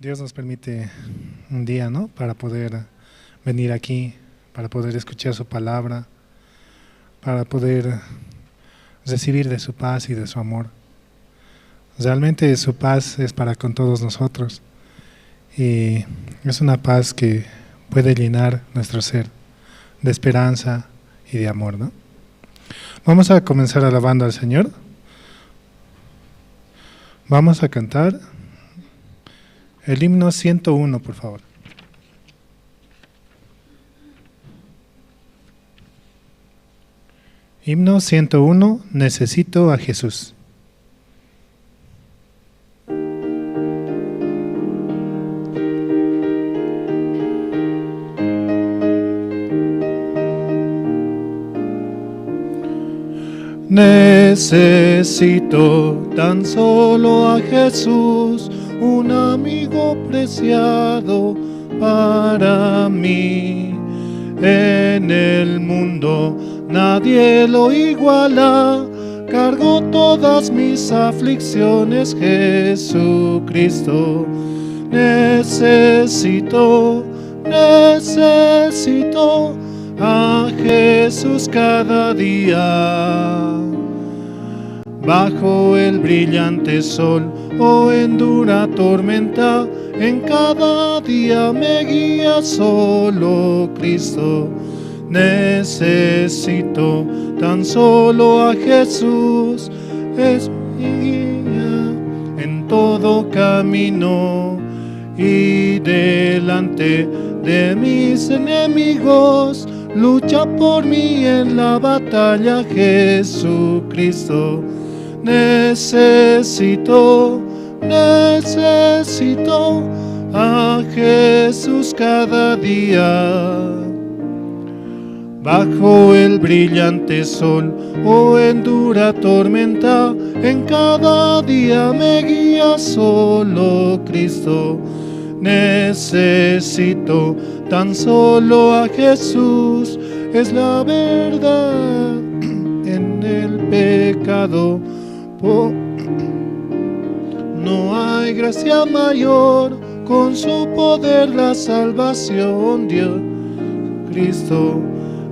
Dios nos permite un día, ¿no? Para poder venir aquí, para poder escuchar su palabra, para poder recibir de su paz y de su amor. Realmente su paz es para con todos nosotros y es una paz que puede llenar nuestro ser de esperanza y de amor, ¿no? Vamos a comenzar alabando al Señor. Vamos a cantar el himno 101, por favor. Himno 101, Necesito a Jesús. Necesito tan solo a Jesús, un amigo preciado para mí. En el mundo nadie lo iguala, cargó todas mis aflicciones, Jesucristo. Necesito, necesito a Jesús cada día. Bajo el brillante sol o en dura tormenta, en cada día me guía solo Cristo. Necesito tan solo a Jesús, es mi guía en todo camino y delante de mis enemigos, lucha por mí en la batalla, Jesucristo. Necesito, necesito a Jesús cada día. Bajo el brillante sol o en dura tormenta, en cada día me guía solo Cristo. Necesito tan solo a Jesús, es la verdad en el pecado. No hay gracia mayor, con su poder la salvación dio Cristo.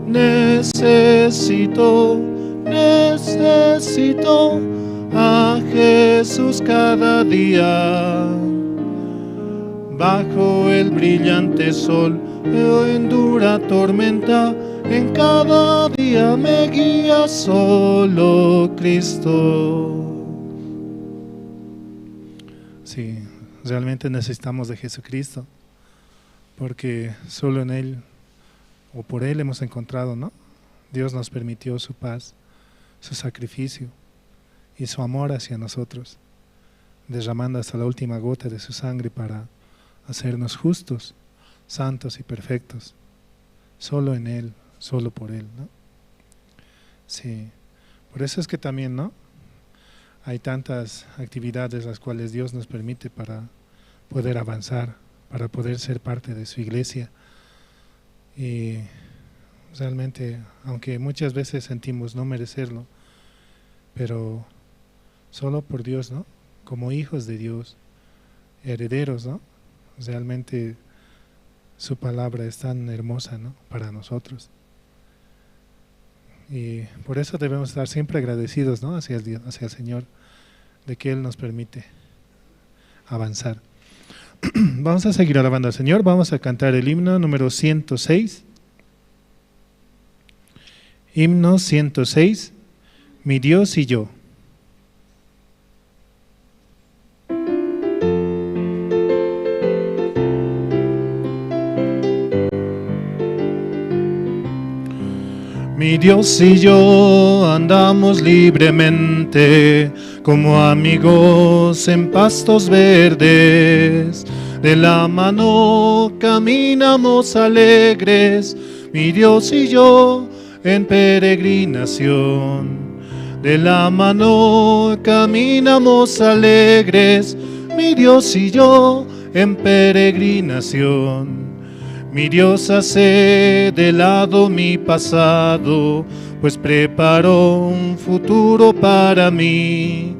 Necesito, necesito a Jesús cada día. Bajo el brillante sol o en dura tormenta, en cada día me guía solo Cristo. Sí, realmente necesitamos de Jesucristo, porque solo en Él o por Él hemos encontrado, ¿no? Dios nos permitió su paz, su sacrificio y su amor hacia nosotros, derramando hasta la última gota de su sangre para hacernos justos, santos y perfectos. Solo en Él, solo por Él, ¿no? Sí, por eso es que también, ¿no? Hay tantas actividades las cuales Dios nos permite para poder avanzar, para poder ser parte de su iglesia. Y realmente, aunque muchas veces sentimos no merecerlo, pero solo por Dios, ¿no? Como hijos de Dios, herederos, ¿no? Realmente su palabra es tan hermosa, ¿no? Para nosotros. Y por eso debemos estar siempre agradecidos, ¿no? Hacia el Señor, de que Él nos permite avanzar. Vamos a seguir alabando al Señor. Vamos a cantar el himno número 106. Himno 106, Mi Dios y yo. Mi Dios y yo andamos libremente como amigos en pastos verdes. De la mano caminamos alegres, mi Dios y yo en peregrinación. De la mano caminamos alegres, mi Dios y yo en peregrinación. Mi Dios hace de lado mi pasado, pues preparó un futuro para mí.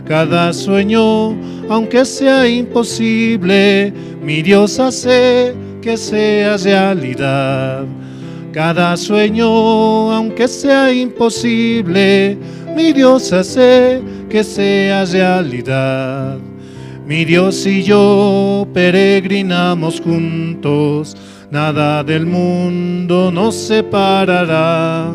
Cada sueño, aunque sea imposible, mi Dios hace que sea realidad. Cada sueño, aunque sea imposible, mi Dios hace que sea realidad. Mi Dios y yo peregrinamos juntos, nada del mundo nos separará.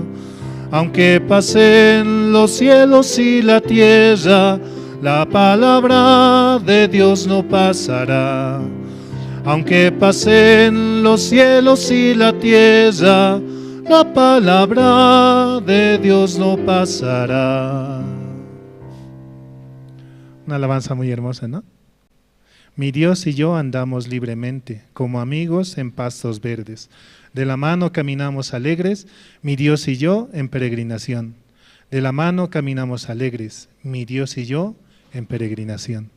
Aunque pasen los cielos y la tierra, la palabra de Dios no pasará. Aunque pasen los cielos y la tierra, la palabra de Dios no pasará. Una alabanza muy hermosa, ¿no? Mi Dios y yo andamos libremente, como amigos en pastos verdes. De la mano caminamos alegres, mi Dios y yo en peregrinación. De la mano caminamos alegres, mi Dios y yo en peregrinación.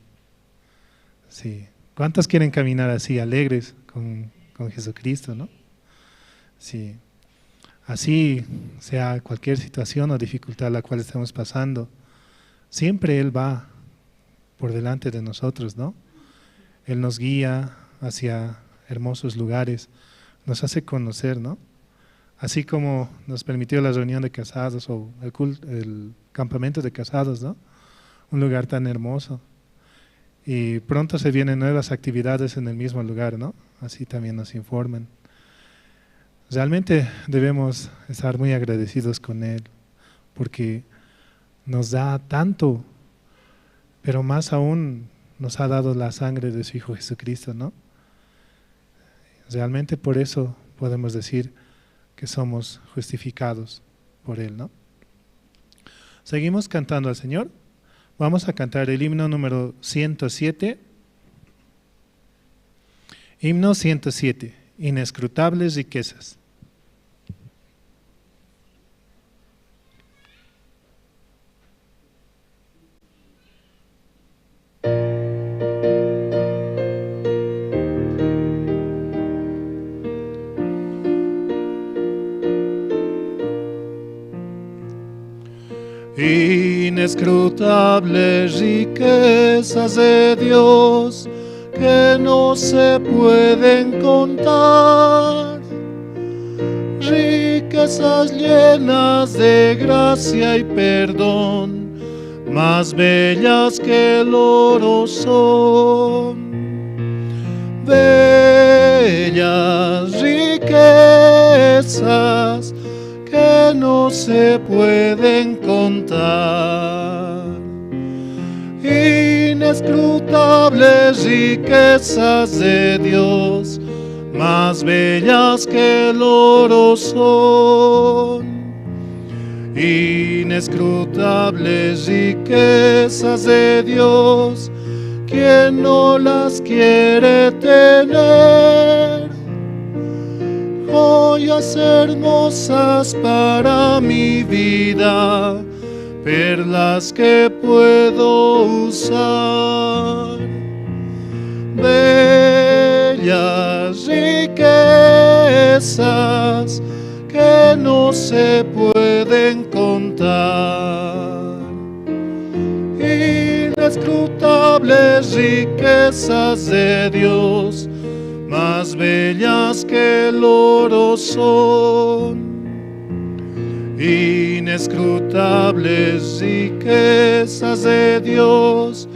Sí. ¿Cuántos quieren caminar así, alegres con Jesucristo, no? Sí. Así sea cualquier situación o dificultad la cual estemos pasando, siempre Él va por delante de nosotros, ¿no? Él nos guía hacia hermosos lugares, nos hace conocer, ¿no? Así como nos permitió la reunión de casados o el campamento de casados, ¿no? Un lugar tan hermoso. Y pronto se vienen nuevas actividades en el mismo lugar, ¿no? Así también nos informan. Realmente debemos estar muy agradecidos con Él, porque nos da tanto, pero más aún nos ha dado la sangre de su Hijo Jesucristo, ¿no? Realmente por eso podemos decir que somos justificados por Él, ¿no? Seguimos cantando al Señor. Vamos a cantar el himno número 107. Himno 107, Inescrutables riquezas. Inescrutables riquezas de Dios que no se pueden contar, riquezas llenas de gracia y perdón, más bellas que el oro son. Bellas riquezas que no se pueden contar, inescrutables riquezas de Dios, más bellas que el oro son. Inescrutables riquezas de Dios, quien no las quiere tener. Joyas hermosas para mi vida, perlas que puedo usar. Bellas riquezas que no se pueden contar. Inescrutables riquezas de Dios, más bellas que el oro son. Inescrutables riquezas de Dios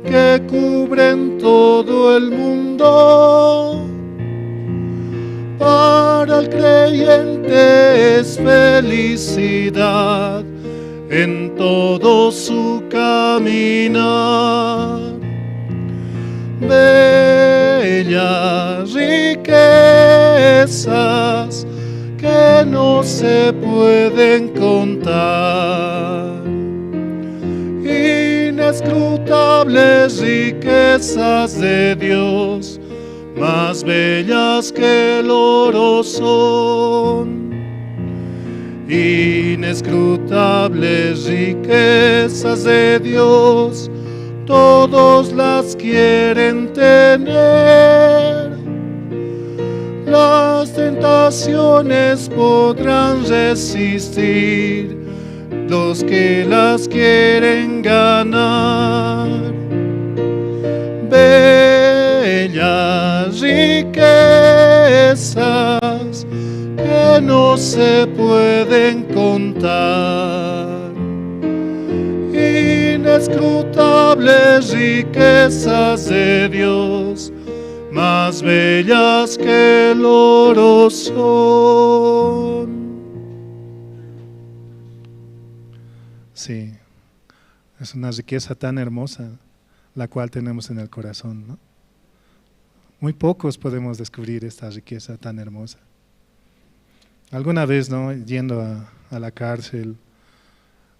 que cubren todo el mundo. Para el creyente es felicidad en todo su caminar. Bellas riquezas que no se pueden contar. Inescrutables riquezas de Dios, más bellas que el oro son. Inescrutables riquezas de Dios, todos las quieren tener. Las tentaciones podrán resistir, Los que las quieren ganar. Bellas riquezas que no se pueden contar. Inescrutables riquezas de Dios, más bellas que el oro son. Sí, es una riqueza tan hermosa la cual tenemos en el corazón, ¿no? Muy pocos podemos descubrir esta riqueza tan hermosa. Alguna vez, ¿no?, yendo a la cárcel,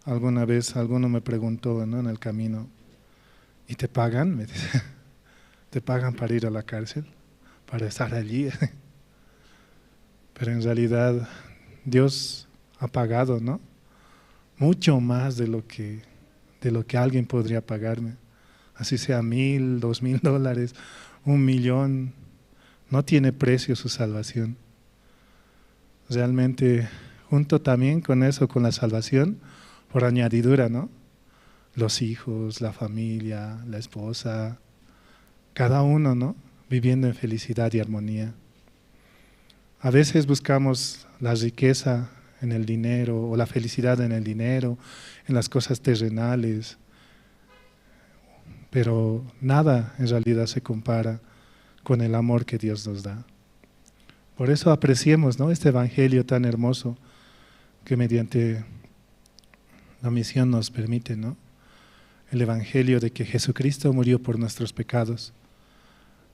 alguna vez alguno me preguntó, ¿no?, en el camino, ¿y te pagan? Me dice, ¿te pagan para ir a la cárcel? ¿Para estar allí? Pero en realidad Dios ha pagado, ¿no?, mucho más de lo que alguien podría pagarme. Así sea $1,000, $2,000, 1,000,000, no tiene precio su salvación. Realmente, junto también con eso, con la salvación, por añadidura, ¿no? Los hijos, la familia, la esposa, cada uno, ¿no?, viviendo en felicidad y armonía. A veces buscamos la riqueza en el dinero, o la felicidad en el dinero, en las cosas terrenales, pero nada en realidad se compara con el amor que Dios nos da. Por eso apreciemos, ¿no?, este evangelio tan hermoso que mediante la misión nos permite, ¿no?, el evangelio de que Jesucristo murió por nuestros pecados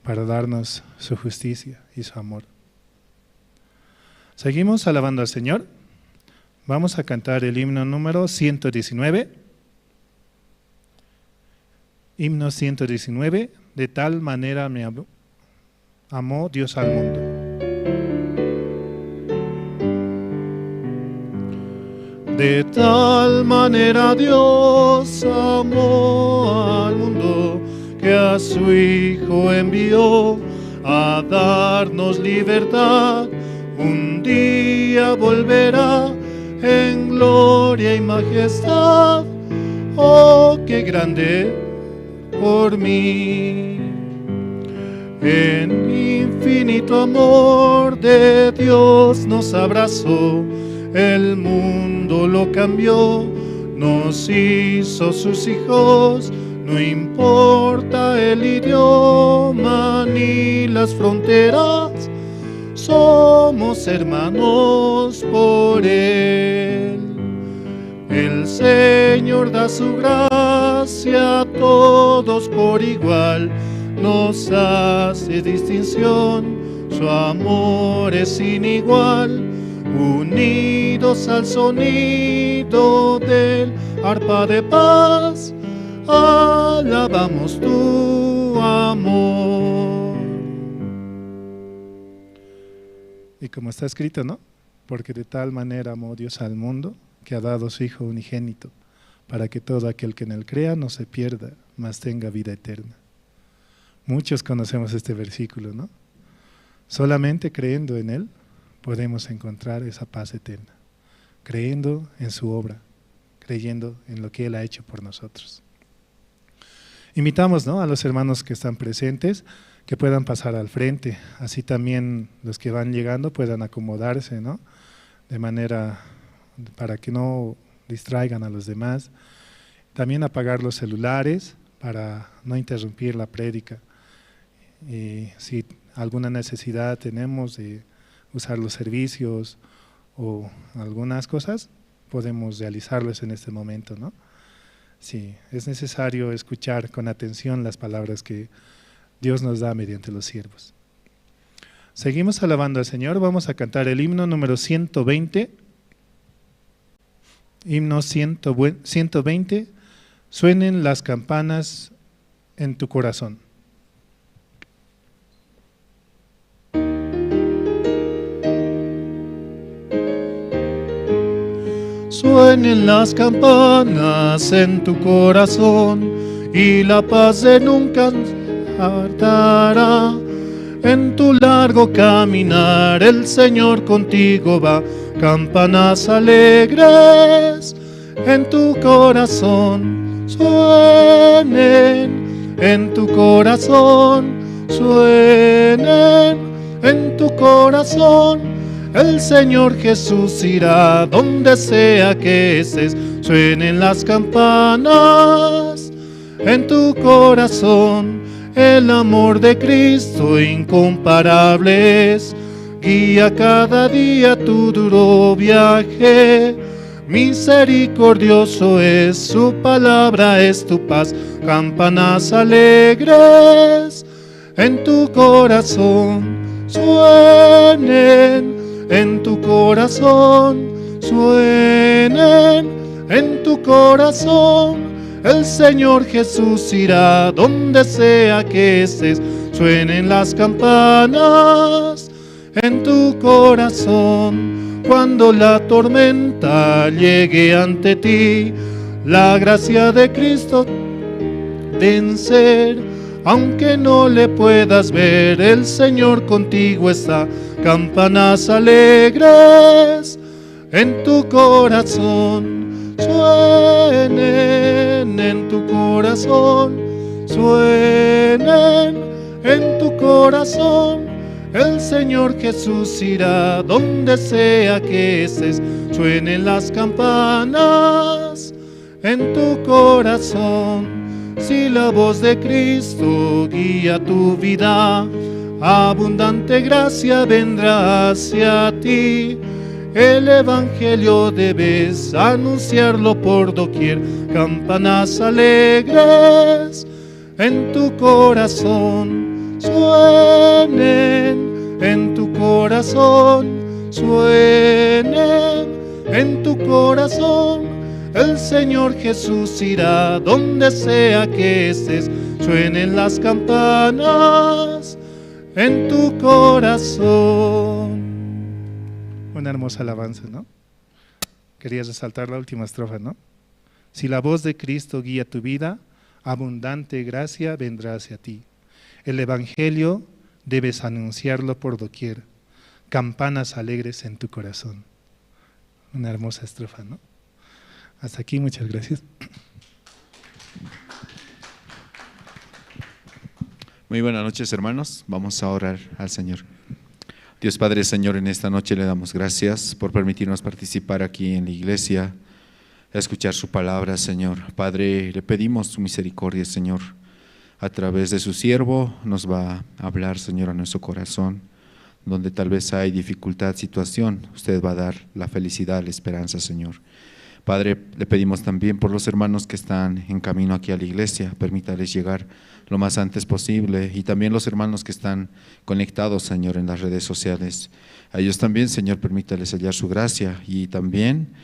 para darnos su justicia y su amor. Seguimos alabando al Señor. Vamos a cantar el himno número 119. Himno 119, de tal manera me amó Dios al mundo. De tal manera Dios amó al mundo, que a su Hijo envió a darnos libertad. Un día volverá en gloria y majestad. Oh, qué grande por mí. En infinito amor de Dios nos abrazó, el mundo lo cambió, nos hizo sus hijos. No importa el idioma ni las fronteras, somos hermanos por Él. El Señor da su gracia a todos por igual, nos hace distinción, su amor es sin igual. Unidos al sonido del arpa de paz, alabamos tu amor. Y como está escrito, ¿no? Porque de tal manera amó Dios al mundo, que ha dado su Hijo unigénito, para que todo aquel que en él crea no se pierda, mas tenga vida eterna. Muchos conocemos este versículo, ¿no? Solamente creyendo en él podemos encontrar esa paz eterna, creyendo en su obra, creyendo en lo que él ha hecho por nosotros. Invitamos, ¿no?, a los hermanos que están presentes que puedan pasar al frente, así también los que van llegando puedan acomodarse, ¿no?, de manera para que no distraigan a los demás. También apagar los celulares para no interrumpir la prédica. Y si alguna necesidad tenemos de usar los servicios o algunas cosas, podemos realizarlos en este momento, ¿no? Sí, es necesario escuchar con atención las palabras que Dios nos da mediante los siervos. Seguimos alabando al Señor, vamos a cantar el himno número 120. Himno 120, suenen las campanas en tu corazón. Suenen las campanas en tu corazón y la paz de nunca hartará. En tu largo caminar el Señor contigo va. Campanas alegres en tu corazón, suenen en tu corazón, suenen en tu corazón. El Señor Jesús irá donde sea que estés, suenen las campanas en tu corazón. El amor de Cristo incomparable es, guía cada día tu duro viaje. Misericordioso es, su palabra es tu paz, campanas alegres en tu corazón, suenen en tu corazón, suenen en tu corazón. El Señor Jesús irá donde sea que estés, suenen las campanas en tu corazón. Cuando la tormenta llegue ante ti, la gracia de Cristo vencer, aunque no le puedas ver, el Señor contigo está. Campanas alegres en tu corazón, suenen en tu corazón, suenen en tu corazón. El Señor Jesús irá donde sea que estés, suenen las campanas en tu corazón. Si la voz de Cristo guía tu vida, abundante gracia vendrá hacia ti. El Evangelio debes anunciarlo por doquier, campanas alegres en tu corazón, suenen en tu corazón, suenen en tu corazón. El Señor Jesús irá donde sea que estés, suenen las campanas en tu corazón. Una hermosa alabanza, ¿no? Querías resaltar la última estrofa, ¿no? Si la voz de Cristo guía tu vida, abundante gracia vendrá hacia ti. El Evangelio debes anunciarlo por doquier. Campanas alegres en tu corazón. Una hermosa estrofa, ¿no? Hasta aquí, muchas gracias. Muy buenas noches, hermanos. Vamos a orar al Señor. Dios Padre, Señor, en esta noche le damos gracias por permitirnos participar aquí en la iglesia, escuchar su palabra, Señor. Padre, le pedimos su misericordia, Señor. A través de su siervo nos va a hablar, Señor, a nuestro corazón, donde tal vez hay dificultad, situación, usted va a dar la felicidad, la esperanza, Señor. Padre, le pedimos también por los hermanos que están en camino aquí a la iglesia, permítales llegar lo más antes posible, y también los hermanos que están conectados, Señor, en las redes sociales. A ellos también, Señor, permítales hallar su gracia y también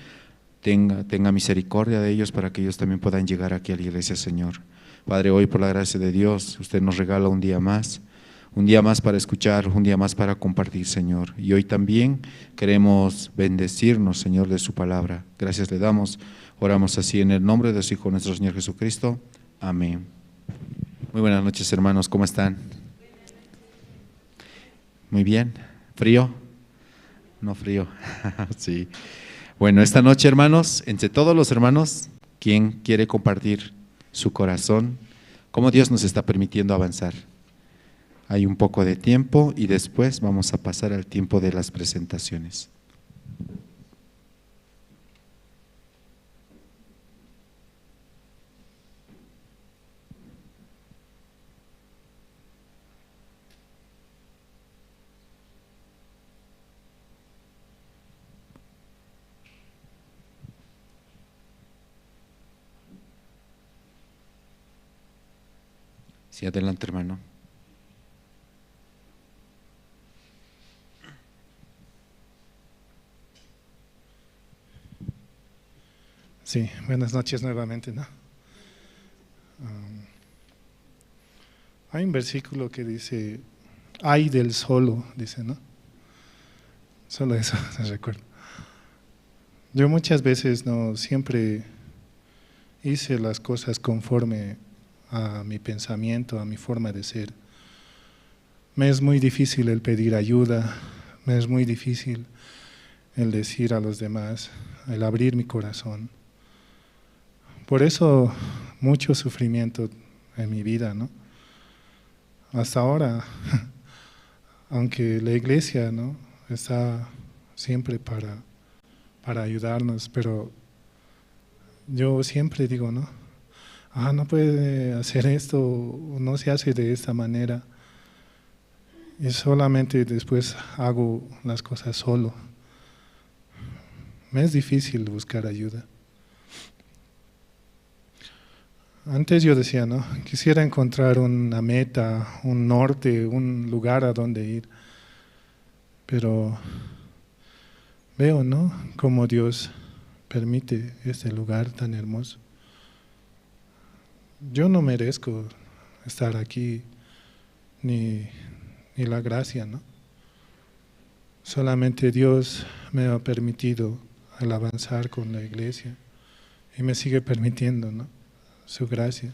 tenga misericordia de ellos para que ellos también puedan llegar aquí a la iglesia, Señor. Padre, hoy por la gracia de Dios, usted nos regala un día más para escuchar, un día más para compartir, Señor. Y hoy también queremos bendecirnos, Señor, de su palabra. Gracias le damos. Oramos así en el nombre de su Hijo, nuestro Señor Jesucristo. Amén. Muy buenas noches, hermanos. ¿Cómo están? Muy bien. ¿Frío? No frío. Sí. Bueno, esta noche, hermanos, entre todos los hermanos, ¿quién quiere compartir su corazón? ¿Cómo Dios nos está permitiendo avanzar? Hay un poco de tiempo y después vamos a pasar al tiempo de las presentaciones. Sí, adelante, hermano. Sí, buenas noches nuevamente, ¿no? Hay un versículo que dice, ay del solo, dice, ¿no? Solo eso se recuerda. Yo muchas veces no siempre hice las cosas conforme a mi pensamiento, a mi forma de ser. Me es muy difícil el pedir ayuda, me es muy difícil el decir a los demás, el abrir mi corazón. Por eso mucho sufrimiento en mi vida, ¿no? Hasta ahora, aunque la iglesia, ¿no?, está siempre para ayudarnos, pero yo siempre digo, ¿no? Ah, no puede hacer esto, no se hace de esta manera. Y solamente después hago las cosas solo. Me es difícil buscar ayuda. Antes yo decía, ¿no? Quisiera encontrar una meta, un norte, un lugar a donde ir. Pero veo, ¿no?, cómo Dios permite este lugar tan hermoso. Yo no merezco estar aquí, ni la gracia, ¿no? Solamente Dios me ha permitido el avanzar con la iglesia y me sigue permitiendo, ¿no?, su gracia.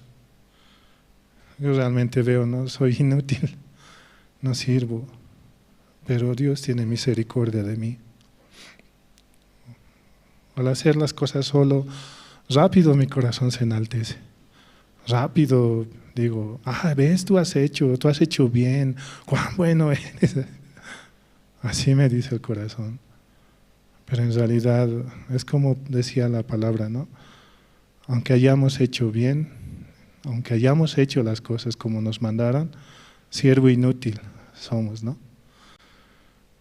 Yo realmente veo, ¿no?, soy inútil, no sirvo, pero Dios tiene misericordia de mí. Al hacer las cosas solo, rápido mi corazón se enaltece. Rápido digo, ah, ves, tú has hecho bien, cuán bueno eres. Así me dice el corazón. Pero en realidad es como decía la palabra, ¿no? Aunque hayamos hecho bien, aunque hayamos hecho las cosas como nos mandaron, siervo inútil somos, ¿no?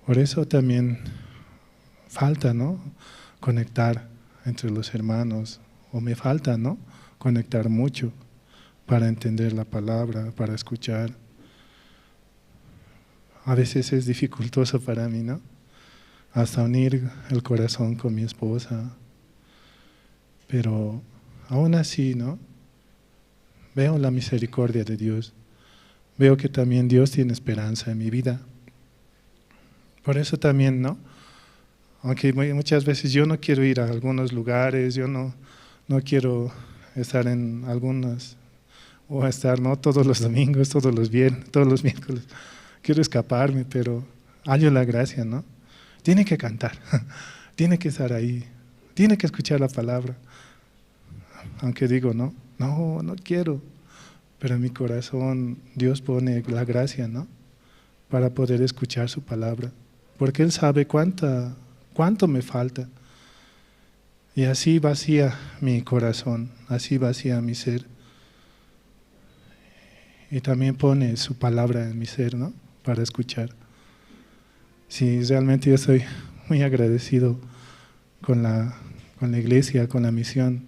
Por eso también falta, ¿no?, conectar entre los hermanos, o me falta, ¿no?, conectar mucho para entender la palabra, para escuchar. A veces es dificultoso para mí, ¿no?, hasta unir el corazón con mi esposa, pero aún así, ¿no?, veo la misericordia de Dios, veo que también Dios tiene esperanza en mi vida. Por eso también, ¿no?, aunque muchas veces yo no quiero ir a algunos lugares, yo no quiero estar en algunas, o estar, ¿no?, todos los domingos, todos los viernes, todos los miércoles, quiero escaparme, pero hallo la gracia, ¿no? Tiene que cantar, tiene que estar ahí, tiene que escuchar la palabra. Aunque digo, no quiero, pero en mi corazón Dios pone la gracia, ¿no?, para poder escuchar su palabra, porque Él sabe cuánto me falta. Y así vacía mi corazón, así vacía mi ser. Y también pone su palabra en mi ser, ¿no?, para escuchar. Sí, realmente yo estoy muy agradecido con la iglesia, con la misión,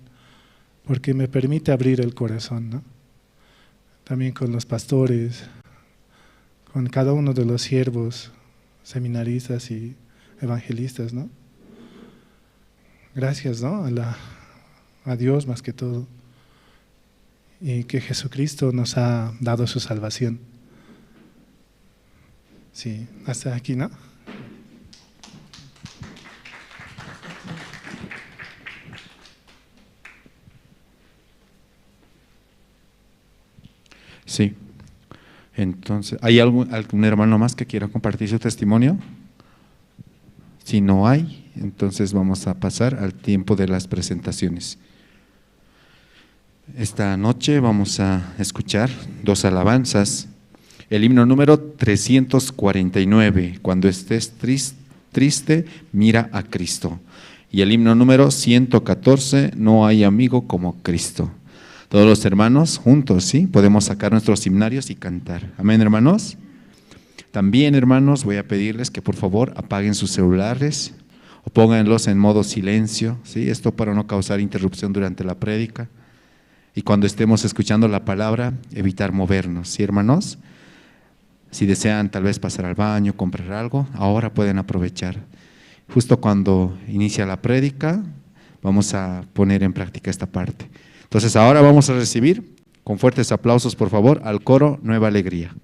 porque me permite abrir el corazón, ¿no? También con los pastores, con cada uno de los siervos, seminaristas y evangelistas, ¿no? Gracias, ¿no?, a Dios más que todo, y que Jesucristo nos ha dado su salvación. Sí, hasta aquí, ¿no? Sí. Entonces, ¿hay algún hermano más que quiera compartir su testimonio? Si no hay, entonces vamos a pasar al tiempo de las presentaciones. Esta noche vamos a escuchar dos alabanzas. El himno número 349, cuando estés triste, mira a Cristo. Y el himno número 114, no hay amigo como Cristo. Todos los hermanos juntos, ¿sí? Podemos sacar nuestros himnarios y cantar. Amén, hermanos. También, hermanos, voy a pedirles que por favor apaguen sus celulares o pónganlos en modo silencio, ¿sí? Esto para no causar interrupción durante la prédica. Y cuando estemos escuchando la palabra, evitar movernos, ¿sí, hermanos? Si desean tal vez pasar al baño, comprar algo, ahora pueden aprovechar. Justo cuando inicia la prédica, vamos a poner en práctica esta parte. Entonces ahora vamos a recibir, con fuertes aplausos por favor, al coro Nueva Alegría.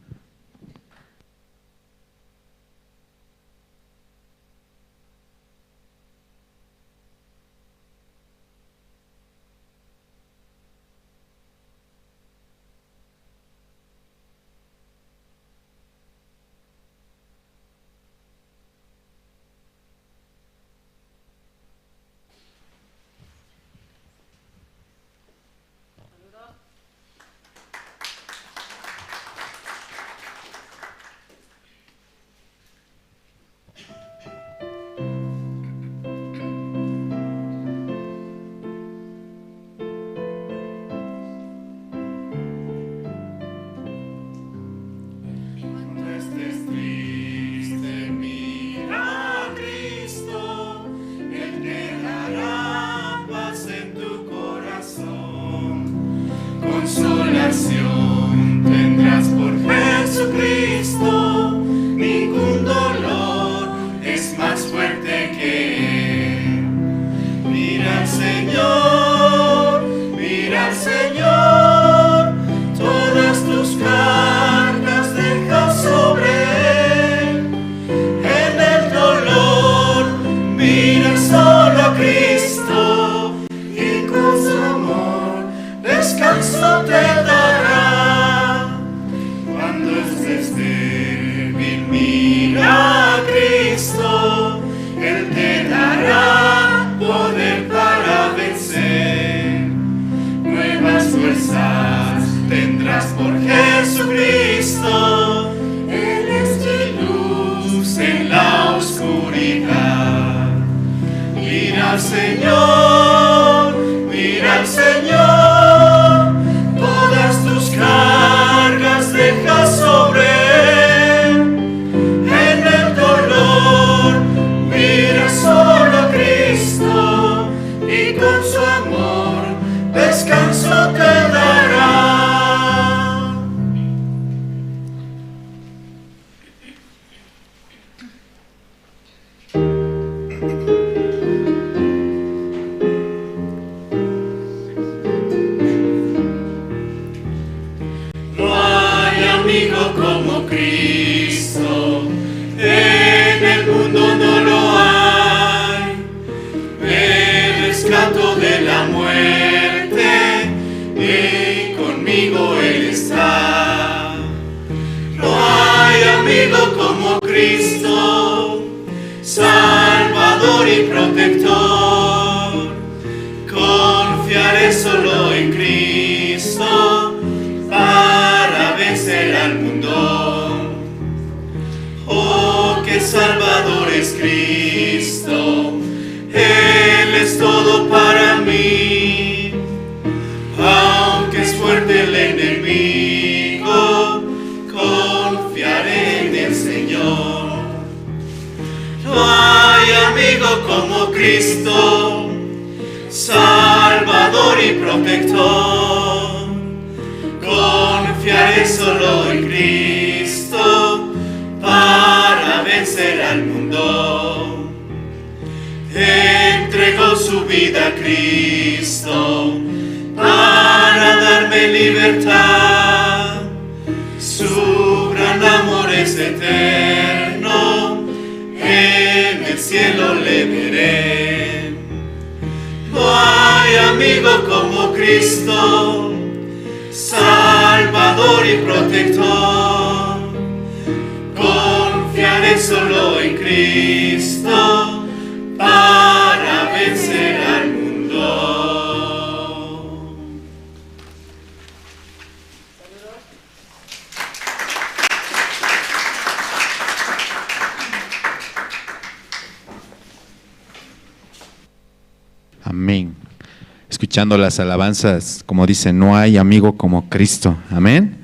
Salvación tendrás por Jesucristo, ningún dolor es más fuerte que él. Mira al Señor, mira al Señor, todas tus cargas deja sobre él. En el dolor mira solo a Cristo y con su amor descanso te dará. Cuando estés débil, mira a Cristo, Él te dará poder para vencer. Nuevas fuerzas tendrás por Jesucristo, Él es tu luz en la oscuridad. Mira al Señor, mira al Señor, todas tus cargas deja sobre él. En el dolor, mira solo a Cristo y con su amor descanso te dará. No hay amigo como Cristo, en el mundo no lo hay. Me rescató de la muerte y conmigo Él está. No hay amigo como Cristo, Salvador y protector. Confiaré solo en Cristo para vencer al mundo. Oh, qué Salvador es Cristo, Él es todo para mí. Aunque es fuerte el enemigo, confiaré en el Señor. No hay amigo como Cristo, Salvador y protector. Confiaré solo en Cristo para vencer al mundo. Entregó su vida a Cristo para darme libertad. Su gran amor es eterno, en el cielo le veré. No hay amigo como Cristo, Salvador y protector. Confiaré solo en Cristo para vencer al mundo. Amén. Escuchando las alabanzas, como dice, no hay amigo como Cristo. Amén.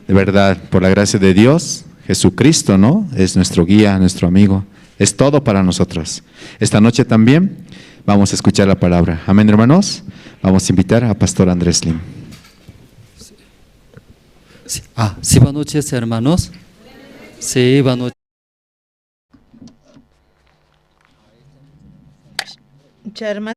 De verdad, por la gracia de Dios, Jesucristo, ¿no? Es nuestro guía, nuestro amigo. Es todo para nosotros. Esta noche también vamos a escuchar la palabra. Amén, hermanos. Vamos a invitar a Pastor Andrés Lim. Sí. Sí, buenas noches, hermanos. Sí, buenas noches. Chairman.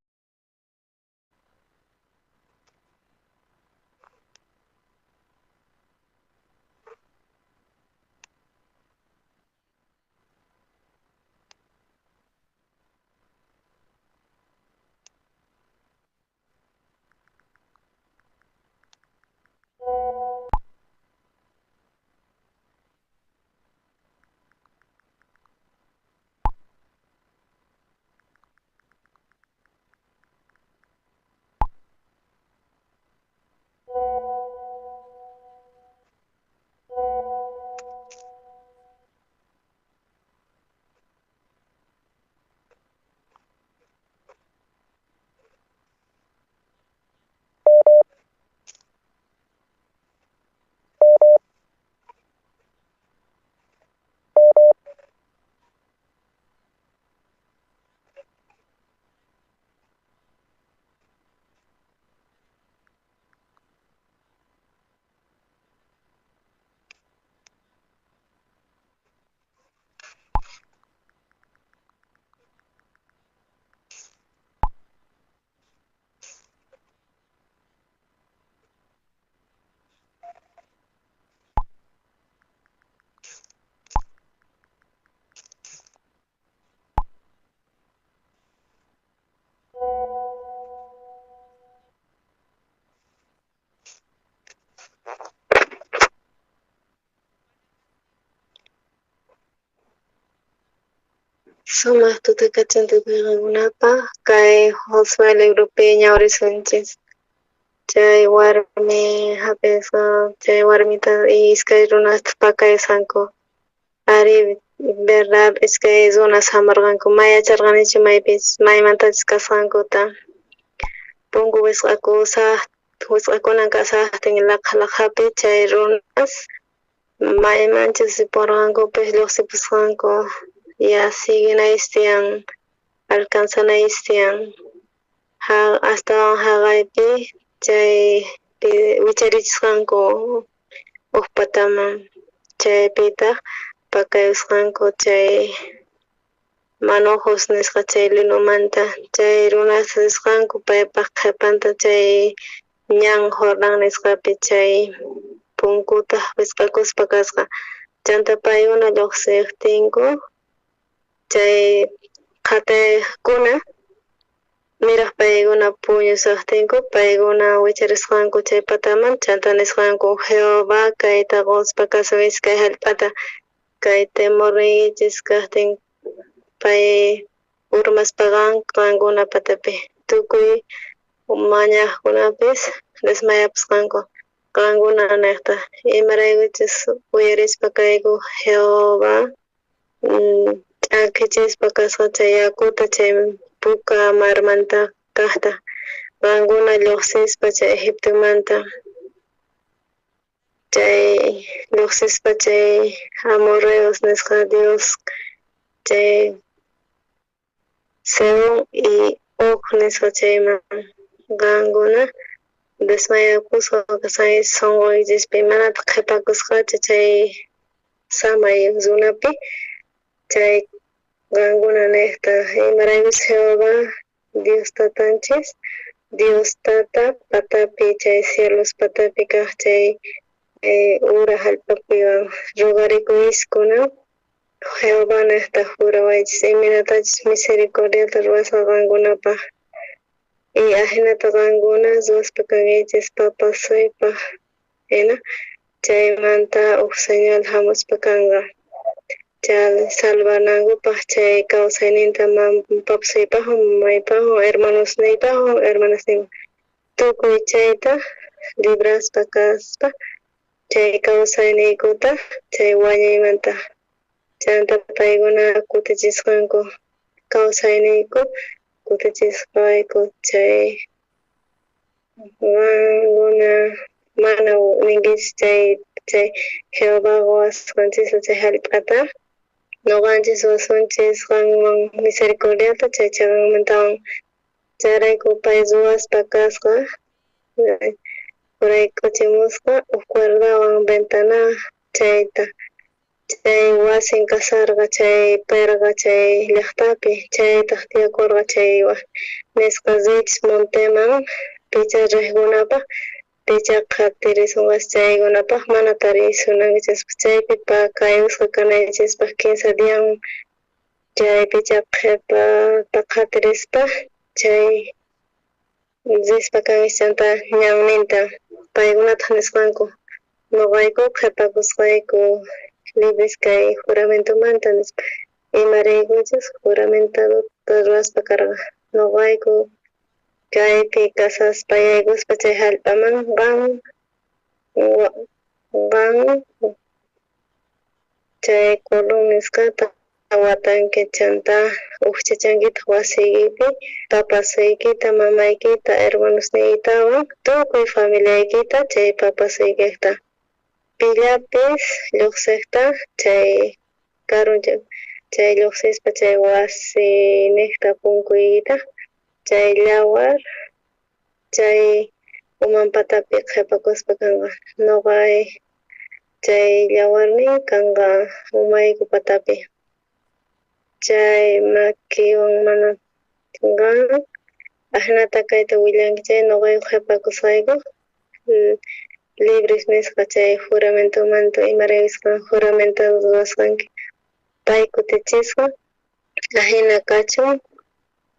Sumaq tuta kachun tukuy qankunapaq kay Josué libropi ñawirisunchis chay warmi hap'isqa chay warmita iskay runasta pakayusqanku ari verdad iskay runas hamurqanku may yacharqanichu maypis maymantachus kasqankuta punku wisq'akusaq wisq'akunan kasaqtin laqha laqhapi chay runas maymanchus ripurqankupis lluqsipusqanku ya siguinaychis tiyan alcanzanaychis tiyan astawan haqaypi chay wicharichisqanku uj pataman chaypitaq pakayusqanku chay manojos nisqa chay linomanta chay runas risqanku paypaq qhipanta chay ñan Jordán nisqapi chay punkutaq wisq'akuspa kasqa chanta paykuna lluqsiqtinku chay qhatiqkuna miraq paykuna puñusaqtinku paykuna wicharisqanku chay pataman chanta nisqanku Jehová kayta quspa kasun iskay hallp'ata kay temorniykichis kaqtin pay urmaspaqa qankuna patapi tukuy mañaqkunapis desmayapusqanku qankuna niqta imaraykuchus uyarispa kayku Jehová ch'akichispa kasqa chay yakuta chay puka marmanta kaqta qankuna lluqsispa chay Egiptomanta chay lluqsispa chay amorreos nisqa Dios chay Sehón y Og nisqa chayman qankuna desmayakusqa kasqankichis sunquykichispi manataq qhipakusqachu chay samay runapi chay qankuna niqta imaraykuchus Jehová Dios tatanchis Dios tata patapi chay cielos patapi kaq chay ura hallp'apiwan rogarikuychis Jehová niqta jurawaychis imaynatachus misericordiata ruwasqa qankunapaq y ajinata qankuna ruwaspa kankichis papasuypaq hina chaymanta uj señal hamuspa kanqa chay salvanankupaq chay kawsayninta papasuypaqwan mamaypaqwan hermanosniypaqwan hermanasniypaq tukuy chayta libraspa kaspa chay kawsayniykuta chay wañuymanta chanta paykuna kutichisqanku kawsayniyku kutichisqayku chay qankuna mana ninkichis chay chay Jehová quwasqanchista chay hallp'ata nuqanchis ruwasunchis qanman misericordiata chay chaqanmantawan chayrayku pay ruwaspa kasqa juraykuchimusqa uj cuerdawan ventana chayta chay wasin kasarqa chay perqa chay llaqtapi chaytaq tiyakurqa chay nisqa rich monteman picha riqkunapaq picha qhatirisunqas chaykunapaq mana tarisunankichispa chaypi pakayusqa kanaychispaq 15 dian chay picha qhipata qhatirispa chay rispa kanchis chanta ñanninta paykunataq nisqanku nuqayku qhipakusqayku libres kay juramentomanta nispa imaraykuchus juramentadota ruwaspa karqa nuqayku kaypi kasaspa yaykuspa chay hallp'aman qan qan chay cordón nisqata watanki chanta ujchachankitaq wasiykipi papasuykita mamaykita hermanosniykitawan tukuy familiaykita chay papasuykikta pillapis lluqsiqta chay karun chay lluqsispa chay wasiniqta punkuykita chay yawar chay uman patapi qhipakuspa kanqa nuqay chay yawarnin kanqa umayku patapi chay makiwan mana qan ajinata kayta willanki chay nuqayku qhipakusqayku libres nisqa chay juramentomanta imaraykus qan juramentado ruwasqanki pay kutichisqa ajina kachun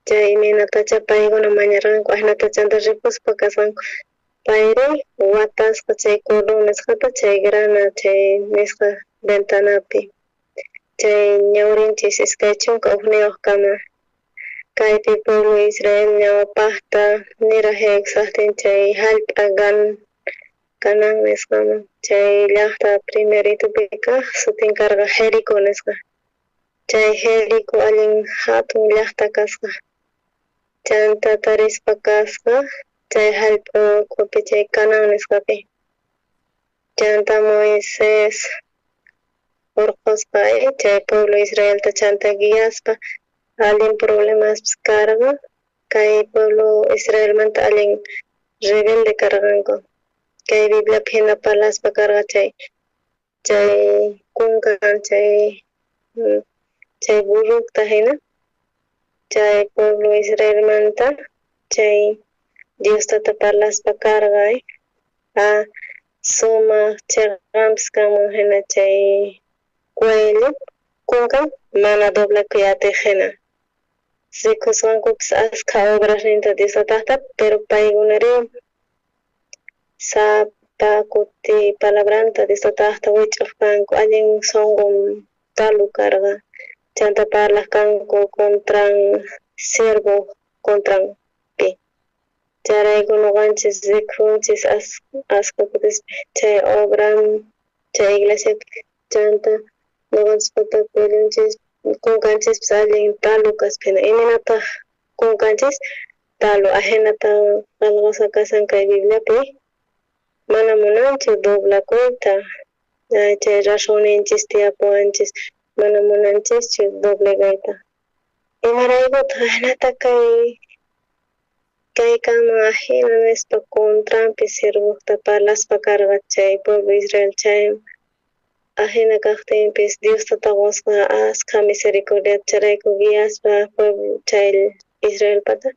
chay imaynatacha paykuna mañarqanku ajinata chanta ripuspa kasqanku payri watasqa chay cordón nisqata chay grana chay nisqa ventanapi. Chay ñawrinchis 21kama. Kaypi pueblo Israel ñawpajta niraj yaykusajtin chay jallp'a Canaán nisqaman, chay llajta primeritupi kaj sutin karqa Jerico nisqa. Chay Jerico allin jatun llajta kasqa. Chanta tarispa kasqa chay jallp'a ukhupi chay Canaán nisqapi. Chanta Moisés orqosqa chay pueblo Israelta chanta guiaspa allin problemaspis karqa kay pueblo Israelmanta allin rebelde karqanku. Kay Bibliapi hina parlaspa karqa chay kunkan chay burrukta hina chay pueblo Israelmanta chay Dios tata parlaspa karqa sumaq chiqanpis kanman hina chay cuello kunkan mana doblakuy atej hina. Rikusqankupis askha obrasninta Dios tatajta, pero paykunari sapa kuti palabranta Dios tatajta wich'uq kanku, allin sunqun talu karqa. Chanta parlaq kanku contran siervo contranpi. Chayrayku nuqanchis rikunchis askha kutispi chay obra chay iglesiapi chanta nuqanchispata cuellonchis kunkanchispis allin talu kaspa hina. Imaynataq kunkanchis talu ajinata qillqasqa kasan kay Bibliapi mana munanchu doblakuyta chay razonninchis tiyapuwanchis mana munanchischu doblegayta. Imaraykutaq ajinata kay kanman ajina nispa contranpi siervojta parlaspa karqa chay pueblo Israel chay ajina kajtinpis Dios tata qosqa askha misericordia chayrayku guiaspa pueblo chay Israelpata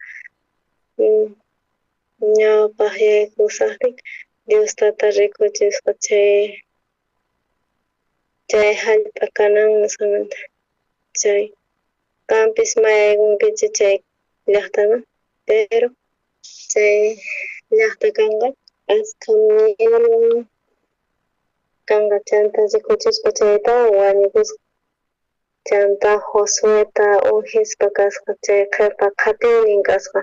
ñawpaj yaykusajtin Dios tata rikuchisqa chay jallp'a Canaán nisqamanta. Chay qampis mayaykunkichik chay llajtaman, pero chay llajta kanqa askha mielwan kanqa chanta rikuchispa chayta wañukusqa. Chanta Josueta ungispa kasqa chay qhepa qhatiynin kasqa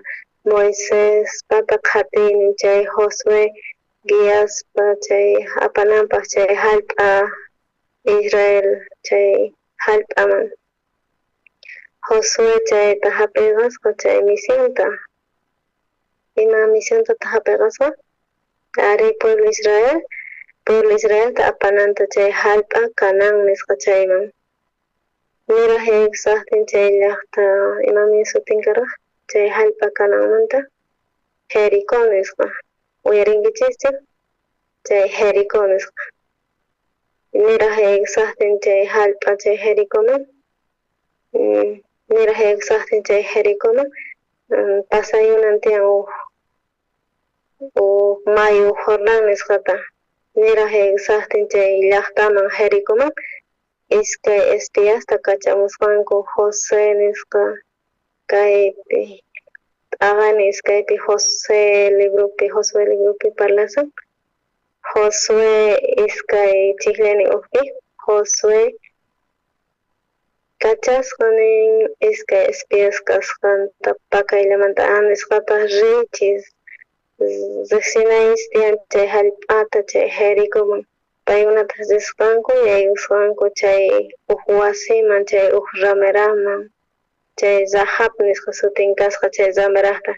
Moisespata qhatiynin chay Josué guiaspa chay apananpaj chay jallp'a Israel chay jallp'aman. Josué chayta jap'iqasqa chay misionta. Ima misiontataq jap'iqasqa? Ari pueblo Israelta apananta chay jallp'a Canaán nisqa chayman. Niraj yaykusajtin chay llajta imamin sutin karqa chay jallp'a Canaanmanta Jericó nisqa. Uyarinkichikchu? Chay Jericó nisqa. Niraj yaykusajtin chay jallp'a chay Jericoman niraj yaykusajtin chay Jericoman pasayunan tiyan uj mayu Jordán nisqata. Niraj yaykusajtin chay llajtaman Jericoman iskay espiasta kachamusqanku José nisqa kaypi t'aqani iskaypi José libropi Josué libropi parlasan. Josué iskay chijlani ujpi Josué kachasqa nin iskay espías kasqanta pakayllamanta nisqata riychis riqsinaychis tiyan chay jallp'ata chay Jericoman. Paykunataq risqanku yaykusqanku chay uj wasiman chay uj rameraman chay Rahab nisqa sutin kasqa chay ramerajta.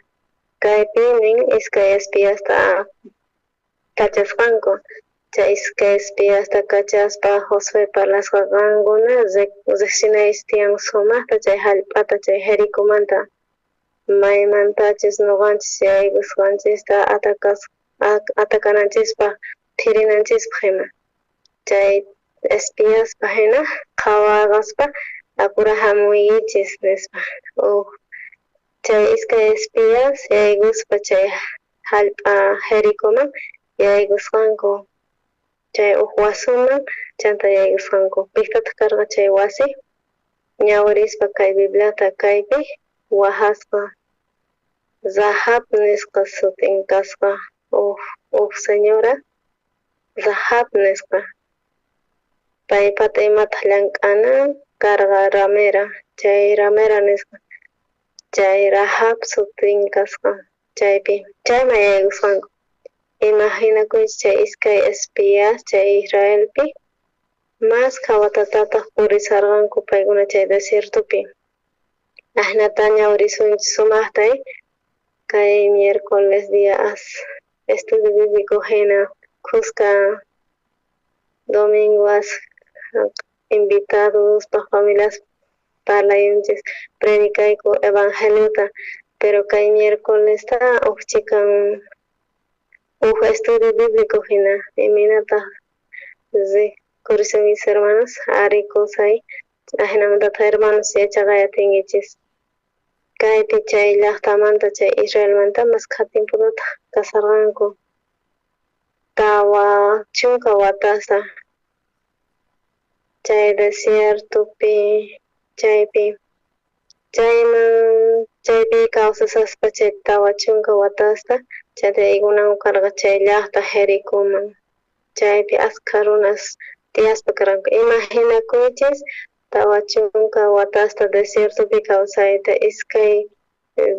Kaypi nin iskay espiasta kachasqanku. Chay iskay espiasta kachaspa Josué parlasqa qankuna riqsinaychis tiyan sumajta chay jallp'ata chay Jericomanta maymantachis nuqanchis yaykusqanchista atakananchispaj phirinanchispaj ima. Chay espiaspa hina qhawaqaspa apura hamuychis nispa. Chay iskay espías yaykuspa chay jallp'a Jericoman yaykusqanku chay uj wasuman chanta yaykusqanku. Piqtataq karqa chay wasi? Ñawirispa kay Bibliata kaypi wajasqa Rahab nisqa sutin kasqa uj señora Rahab nisqa. Paypata imataq llank'anan karqa ramera, chay ramera nisqa chay Rahab sutin kasqa chaypi chayman yaykusqanku. Imaginakuychis chay iskay espías chay Israelpi maskha watatataq purisarqanku paykuna chay desiertopi. Ajinata ñawirisunchis sumaqta kay miércoles día estudio bíblico hina khuska domingo as invitados pa familias parlayunchis predicayku evangeliota, pero kay miércoles ta uj chikan uj estudio bíblico hina imaynataq rikurishunkichis hermanos ari kusay ajinamantataq hermanos yachaqay atinkichis kaypi chay llaqtamanta chay Israelmanta maskha tiempotataq kasarqanku 40 watasta chay desiertopi chaypi chayman chaypi kawsasaspa chay 40 watasta chayta yaykunanku karqa chay llaqta Jericoman chaypi askha runas tiyaspa karqanku. Imaginakuychis 40 watasta desiertopi kawsayta iskay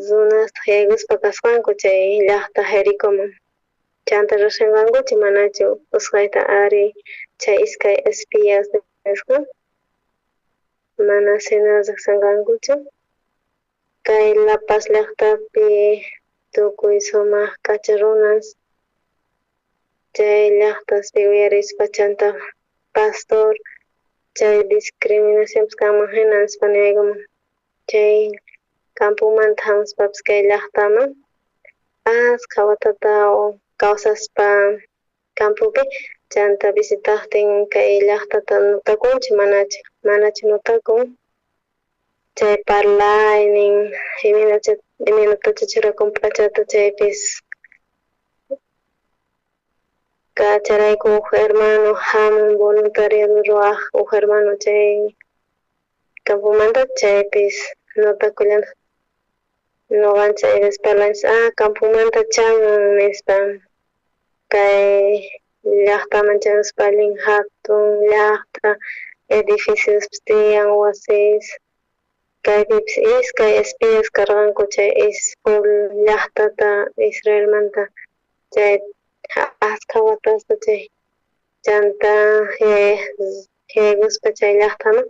runastaq yaykuspa kasqanku chay llaqta Jericoman chanta riqsinqankuchu manachu usqhayta ari chay iskay espías nisqa mana sina riqsinqankuchu kay La Paz llaqtapi tukuy sumaq k'acha runas chay llaqtaspi uyarispa chanta pastor chay discriminacionpis kanman hina nispa niyaykuman chay campomanta hamuspapis kay llaqtaman askha watata kawsaspa campopi chanta visitaqtin kay llaqtata notakunchu manachu manachu notakun chay parlaynin imaynatacha churakun p'achata chaypis kacharayku uj hermano hamun voluntariado ruwaj uj hermano chay campomanta chaypis notakullantaq noqanchik ayveces parlanchis campomanta chamun nispa kay llaqtaman chamuspa allin hatun llaqta edificiospis tiyan wasis kaypipis iskay espías karqanku chay pueblo llaqtata Israelmanta chay askha watasta chay chanta yaykuspa chay llaqtaman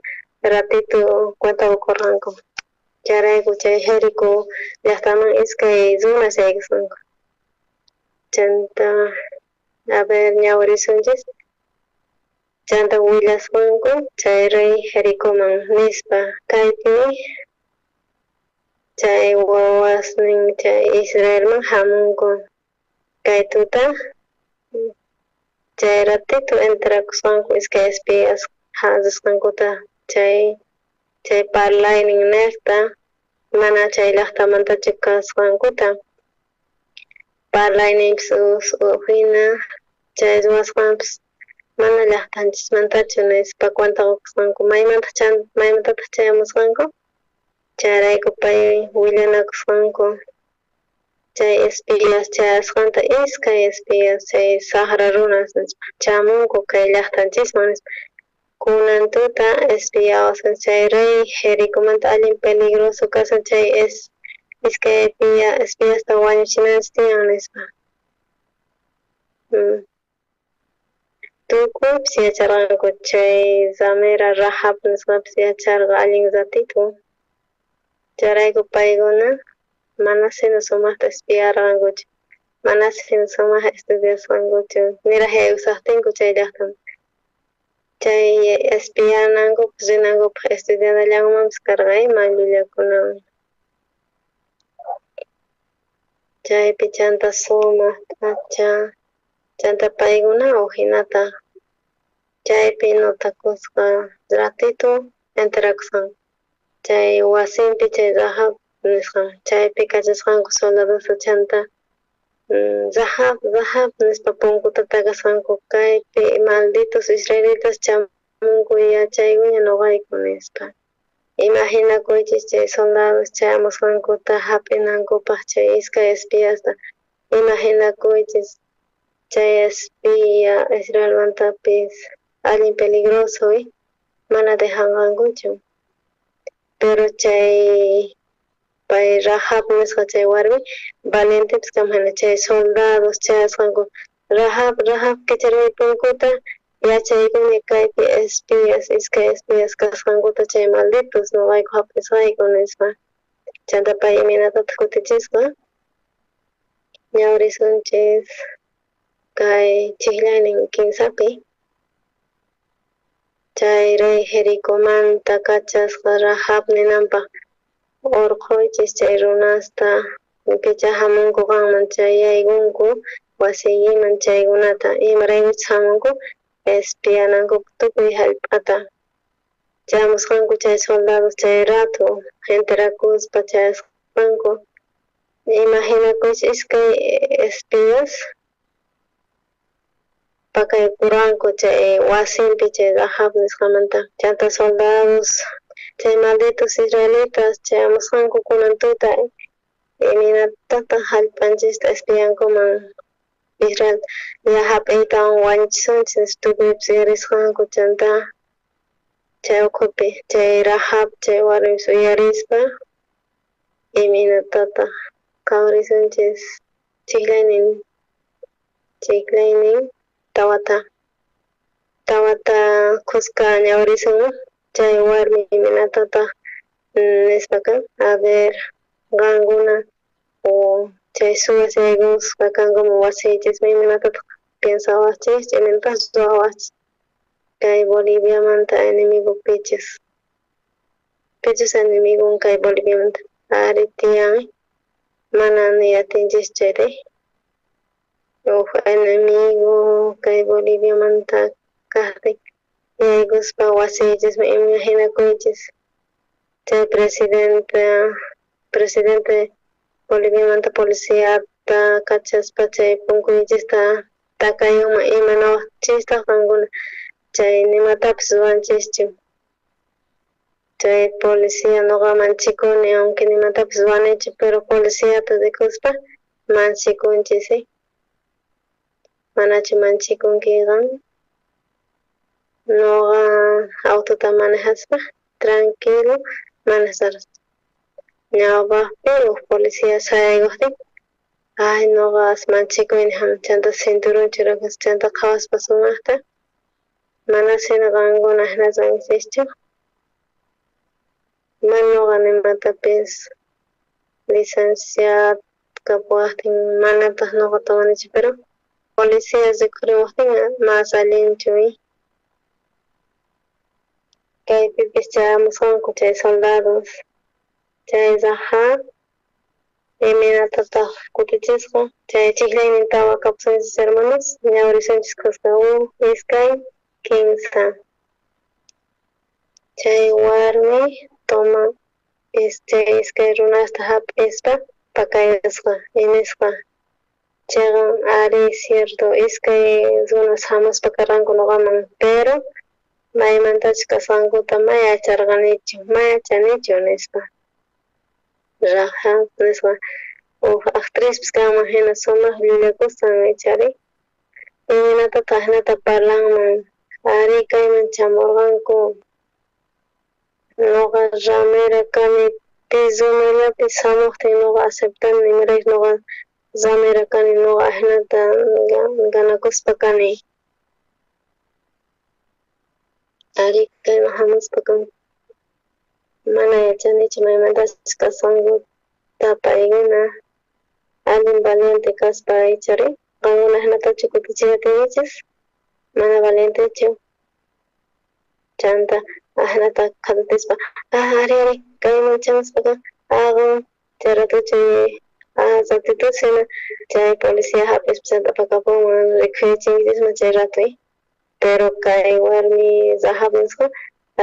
ratito cuenta qukurqanku chayrayku chay Jerico llaqtaman iskay runas yaykusqanku chanta a ver ñawirisunchis chanta willasqanku chay rey Jericoman nispa kaypi chay wawasnin chay Israelman hamunku kay tuta chay ratito enterakusqanku iskay espías risqankuta chay chay parlaynin niqta mana chay llaqtamantachu kasqankuta parlayninpis hina chay ruwasqanpis mana llaqtanchismantachu nispa cuenta qukusqanku maymantataq chayamusqanku chayrayku pay willanakusqanku chay espías chayasqanta iskay espías chay saqra runas nispa chamunku kay llaqtanchisman nispa kunan tuta espiawasan chay rey Jericomanta allin peligroso kasan chay iskay espiasta wañuchinanchis tiyan nispa. Tukuypis yacharqanku chay ramera Rahab nisqapis yacharqa allin ratito chayrayku paykuna mana sino sumaqta espiarqankuchu mana sino sumaq estudiasqankuchu niraj yaykusaqtinku chay llaqtaman chay espianankupaq rinankupaq estudianallanmanpis karqa ima llullakunawan chaypi chanta sumaq p'acha chanta paykuna ujinata chaypi notakusqa ratito enterakusqanku chay wasinpi chay Rahab nisqa chaypi kachasqanku soldadosta chanta Rahab Rahab nispa punkuta takasqanku kaypi malditos israelitas chamunku yachaykuña noqayku nispa. Imaginakuychis chay soldados chayamusqankuta hap'inankupaq chay iskay espiasta imaginakuychis chay espía Israelmantapis allin peligroso. Mana dejanqankuchu. Pero chay pay Rahab nisqa chay warmi valientepis kanman jina chay soldados chayasqanku Rahab, Rahab, kichariy punkuta, yachaykuni kaypi espías, iskay espías kasqankuta chay malditos noqayku hap'isqayku nispa. Chanta pay imaynatataq kutichisqa? Ñawrisunchis kay chijllaynin kinsapi. Chay rey Jericomanta kachasqa Rahab ninanpaq urqhuychis chay runasta picha hamunku qanman chay yaykunku wasiykiman chaykunata imaraykuchus hamunku espianankupaq tukuy hallp'ata. Chayamusqanku chay soldados chay rato enterakuspa chayasqanku. Imaginakuychis iskay espías pakaykuranku chay wasinpi chay Rahab nisqamanta. Chanta soldados chay malditos israelitas chayamusqanku kunan tuta imaynatataq hallp'anchista espiankuman Israel ya hap'iytawan wañuchisunchis tukuypis uyarisqanku chanta chay ukhupi chay Rahab chay warmipis uyarispa imaynatataq qhawarisunchis chijlaynin tawata khuska ñawrisunman chay warmi imaynatataq nispaqa a ver qankuna o chay suwas yaykuspa kankuman wasiychisman imaynatataq piensawaqchis imaynatataq ruwawaqchis kay Boliviamanta enemigo pichus pichus enemigon kay Boliviamanta ari tiyan mana niyatinchis chayri uj enemigo kay Boliviamanta kaqtin yaykuspa wasiychisman imaginakuychis chay presidente Boliviamanta policiata kachaspa chay punkuychista takayunman imanawaqchistaq qankuna chay nimatapis ruwanchischu chay policía noqa manchikuni aunque nimatapis ruwanichu pero policiata rikuspa manchikunchis manachu manchikunki qan noqa autota manejaspa tranquilo manejar ñawpaqpi uj policía sayaykuqtin ay noqa manchikuyni chanta cinturón churakuspa chanta qhawaspa sumaqta mana sina qankuna jinata ruwanchischu mana noqa nimatapis licenciado kapuwaqtin manataq noqa tomanichu pero policía rikhurimuqtin mas allinchu kaypipis chayamusqanku chay soldados chay Rahab imaynatataq kutichisqa chay chijlaynin tawa kapusunchis hermanos ñawrisunchis khuska uj iskay kinsa chay warmi toma chay iskay runasta hap'ispa pakayasqa nisqa chayqa ari cierto iskay runas hamuspa karqanku noqaman pero maymantachus kasqankuta may yacharqanichu may yachanichu nispa Rahab nisqa uj actrizpis kanman jina sumaq llullakusqan ichari imaynatataq jinata parlanman ari kayman chamurqanku noqa ramera kani pi runallapis hamuqtin noqa aceptani imarayku noqa ramera kani noqa ajinata ganakuspa kani ari kayman hamuspa kanku mana yachanichu maymantachus kasqankuta paykuna allin valiente kaspa ichari qankuna jinatachu kutichiyta atinkichis mana valientechu chanta ajinata qhatatispa ari ari kayman chamuspa qan chay ratochu ratitu hina chay policía hap'ispa chanta apakapunman rikhurichinkichisman chay rato pero kay warmi Rahab nisqa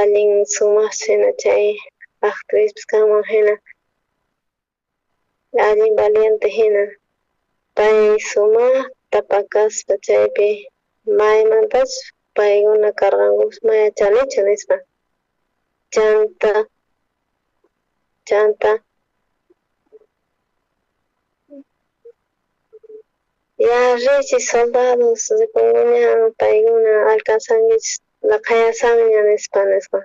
allin sumaq hina chay actrizpis kanman hina allin valiente hina pay sumaqta pakaspa chaypi maymantachus paykuna karqankupas may yachanichu nispa chanta ya richis soldados rikunkuña paykuna alcanzankichis Laqhayasanña nispa nisqa.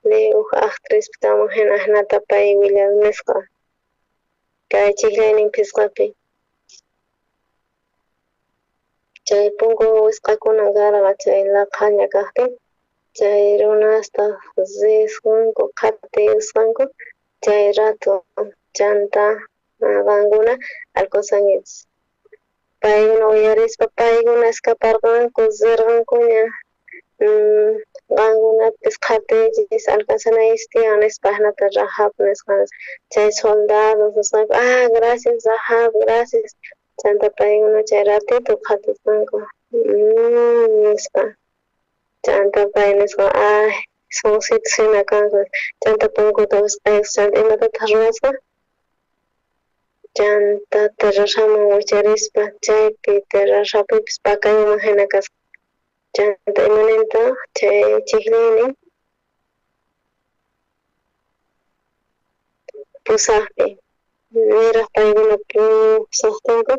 Ni uj actriz taman hina ajnata pay willan nisqa. Kay chijllaynin phisqapi. Chay punku wisq'akuna karqa chay laqhaña kajtin chay runasta risqanku qhatiyusqanku chay rato chanta qankuna alcanzankichis. Paykuna uyarispa paykuna escaparqanku rirqankuña qankunapis qhatiychis alcanzanaykichis tiyan nispa ajnata Rahab nisqa chay soldados nisqanku ah gracias Rahab gracias chanta paykuna chay ratito qhatisqanku nispa chanta pay nisqa ay sonsitos hina kanku chanta punkuta wisq'aykus chanta imatataq ruwasqa chanta terrazaman wicharispa chaypi terrazapipis pakayman hina kasqa chanta imanintaq chay chijllaynin pusaqpi niraj paykuna pusaqtinku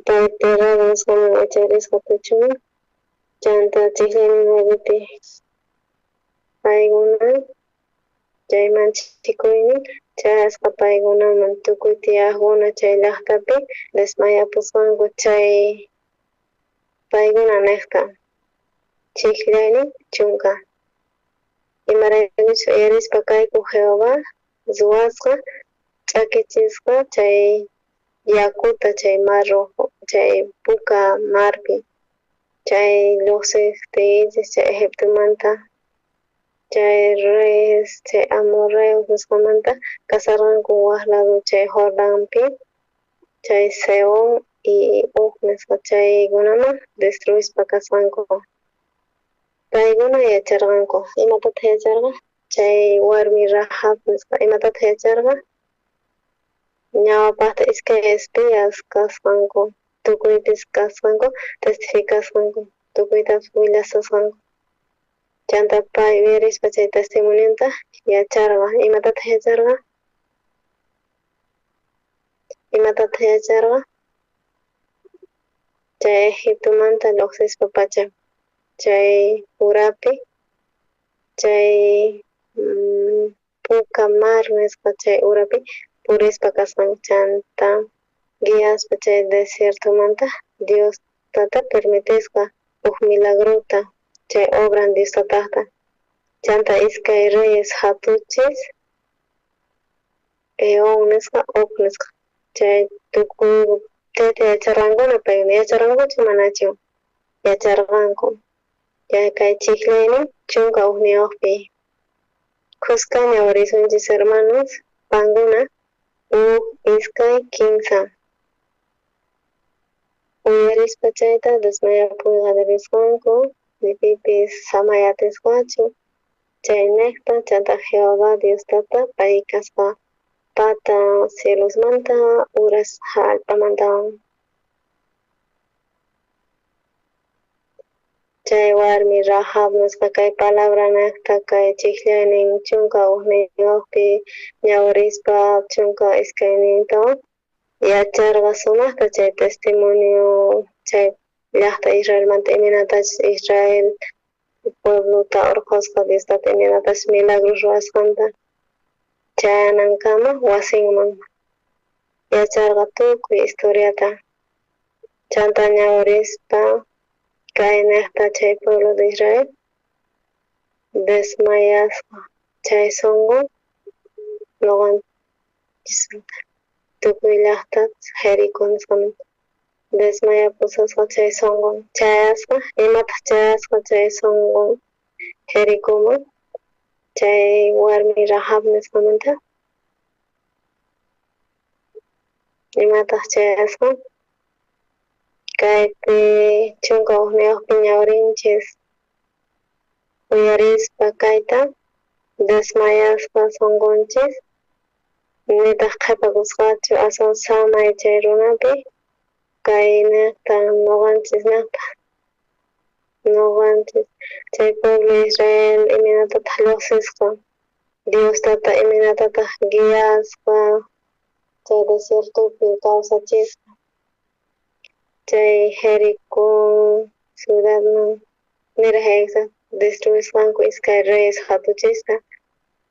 pay terrada nisqaman wicharisqa techuman chanta chijllaynin nuevepi paykuna chay manchikuynin chayasqa paykunaman tukuy tiyaqkuna chay llaqtapi desmayapusqanku chay paykuna niqta chijllaynin chunka imaraykuchus uyarispa kayku Jehová ruwasqa ch'akichisqa chay yakuta chay mar rojo chay puka marpi chay lluqsiqtiykichis chay Egiptomanta chay reyes chay amorreos nisqamanta kasarqanku waj lado chay Jordanpi chay Sehón y Og nisqa chaykunaman destruispa kasqanku paykuna yacharqanku imatataq yacharqa chay warmi Rahab nisqa imatataq yacharqa ñawpaqta iskay espías kasqanku tukuypis kasqanku testificasqanku tukuytapis willasqanku chanta pay uyarispa chay testimonionta yacharqa imatataq yacharqa imatataq yacharqa chay Egiptomanta lluqsispa pacha chay urapi chay puka mar nisqa chay urapi purispa kasqanku chanta guiaspa chay desiertomanta Dios tata permitisqa uj milagrota chay obran Dios tataqta chanta iskay reyes hatuchis Eón nisqa Og nisqa chay tukuy chayta yacharqankuna paykuna yacharqankuchu manachu yacharqanku chay kay chijllaynin 11 uqpi khuska ñawirisunchis hermanos qankuna 1 2 3 uyarispa chayta desmayapuy qallarisqanku ni pipis samay atisqachu chaynejta chanta Jehová Dios tata pay kasqa pata cielosmanta uras jallp'amantawan chay warmi Rahab nisqa kay palabra nejta kay chijllaynin 11uqpi ñawirispa 12nintawan yacharqa sumaqta chay testimonio chay llaqta Israelmanta imaynatachus Israel pueblota urqhusqa Dios tata imaynatachus milagros ruwasqanta chayanankama wasinman yacharqa tukuy historiata chanta ñawirispa kay nejta chay pueblo de Israel desmayasqa chay sonqo noqanchismanta tukuy llaqta Jericó nisqamanta desmayapusasqa chay sonqon chayasqa imataq chayasqa chay sonqon Jericoman chay warmi Rahab nisqamanta imataq chayasqa kaypi 11uqpi ñawirinchis uyarispa kayta desmayasqa sonqonchis nitaq qhipakusqachu aswan samay chay runapi kay nejta noqanchis nejta noqanchis chay pueblo Israel imaynatataq lluqsisqa Dios tata imaynatataq guiasqa chay desiertopi kawsachisqa chay Jericó ciudadman niraj Destruisqanku iskay reyes jatuchista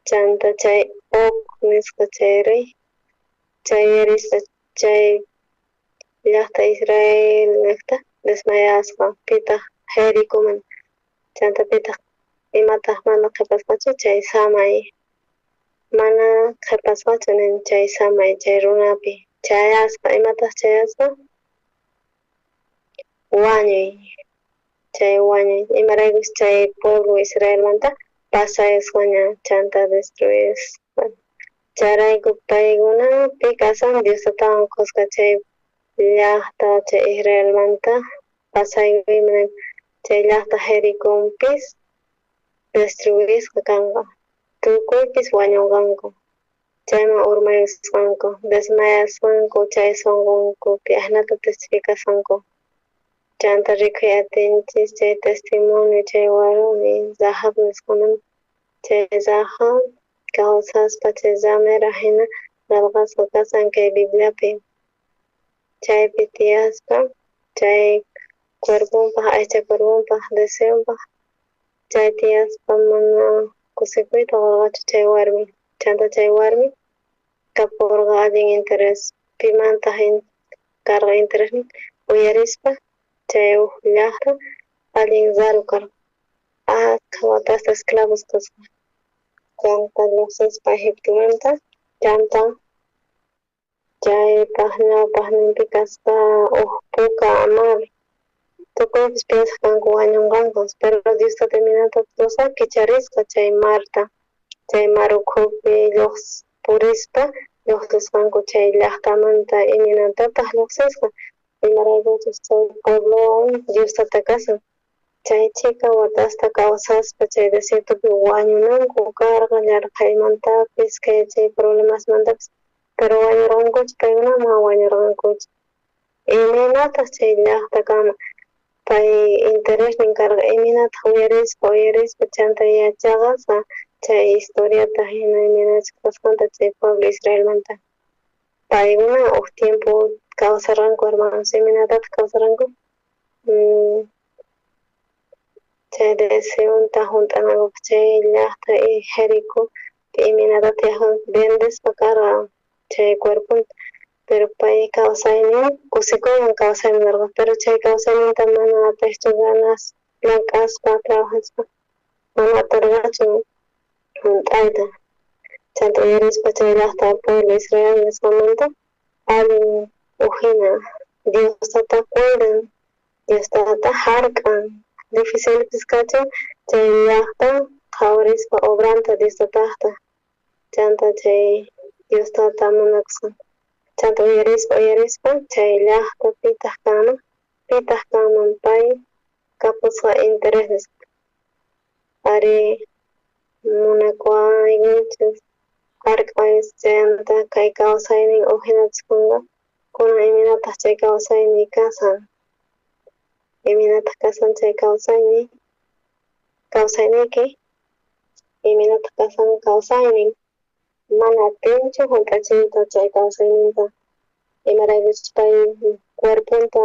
chanta chay Og nisqa chay rey chayarispa chay llaqta Israel llaqta desmayasqa pitaq Jericoman chanta pitaq imataq mana qhipasqachu chay samay mana qhipasqachu nin chay samay chay runapi chayasqa imataq chayasqa wañuy chay wañuy imaraykus chay pueblo Israelmanta pasayasqaña chanta destruyasqa chayrayku paykuna pi kasan Dios tatawan qusqa chay llaqta chay Israelmanta pasaykuyman chay llaqta Jericompis destruisqa kanqa tukuypis wañunqanku chayman urmayusqanku desmayasqanku chay sunqunkupi ajnata testificasqanku chanta rikuy atinchis chay testimonio chay warmi Rahab nisqamanta chay Rahab kawsaspa chay ramera hina qillqasqa kasan kay Bibliapi chaypi tiyaspa chay cuerponpaj aycha cuerponpaj deseonpaj chay tiyaspa mana kusikuyta qurqachu chay warmi chanta chay warmi kapurqa allin interés pimantaq karqa interesnin uyarispa chay uj llaqta allin raro karqa achkha watasta esclavos kasqa chanta lluqsispa Egiptomanta chanta chaypaq ñawpaqninpi kasqa uj puka mar tukuypis piensaq kanku wañunqanku pero Dios tata imaynata Diosqa kicharisqa chay marta chay mar ukhupi purispa lluqsisqanku chay llaqtamanta imaynatataq lluqsisqa imaraykuchus chay pueblowan Dios tata kasan chay chhika watasta kawsaspa chay desiertopi wañunanku karqa yarqhaymantapis kay chay problemasmantapis pero wañurqankuchu paykuna mana wañurqankuchu imaynataq chay llaqta kanman pay interesnin karqa imaynataq uyarispa uyarispa chanta yachaqasqa chay historiata hina imaynachus kasqanta chay pueblo Israelmanta paykuna uj tiempo kawsarqanku hermanos imaynatataq kawsarqanku chay deseonta junt'anankupaq chay llaqta Jerico imaynatataq vendespa karqa chay cuerponta pero pay kawsaynin kusikuywan kawsayman karqa pero chay kawsayninta mana atiqchu ganas llank'aspa trabajaspa mana atirqachu junt'ayta chanta uyarispa chay llaqta pueblo Israel nisqamanta allin ujina Dios tata cuidan Dios tata hark'an difícilpis kachin chay llaqta qhawarispa obranta Dios tataqta chanta chay Dios tata munakusqan chanta uyarispa uyarispa chay llaqta pitaq kanman pay kapusqa interés nisqa ari munakuwayninchis hark'ayus chayanta kay kawsaynin ujinachus kanqa kunan imaynataq chay kawsayniy kasan imaynataq kasan chay kawsayniy kawsayniyki imaynataq kasan kawsaynin mana atinchu junt'achiyta chay kawsayninta imaraykuchus pay cuerponta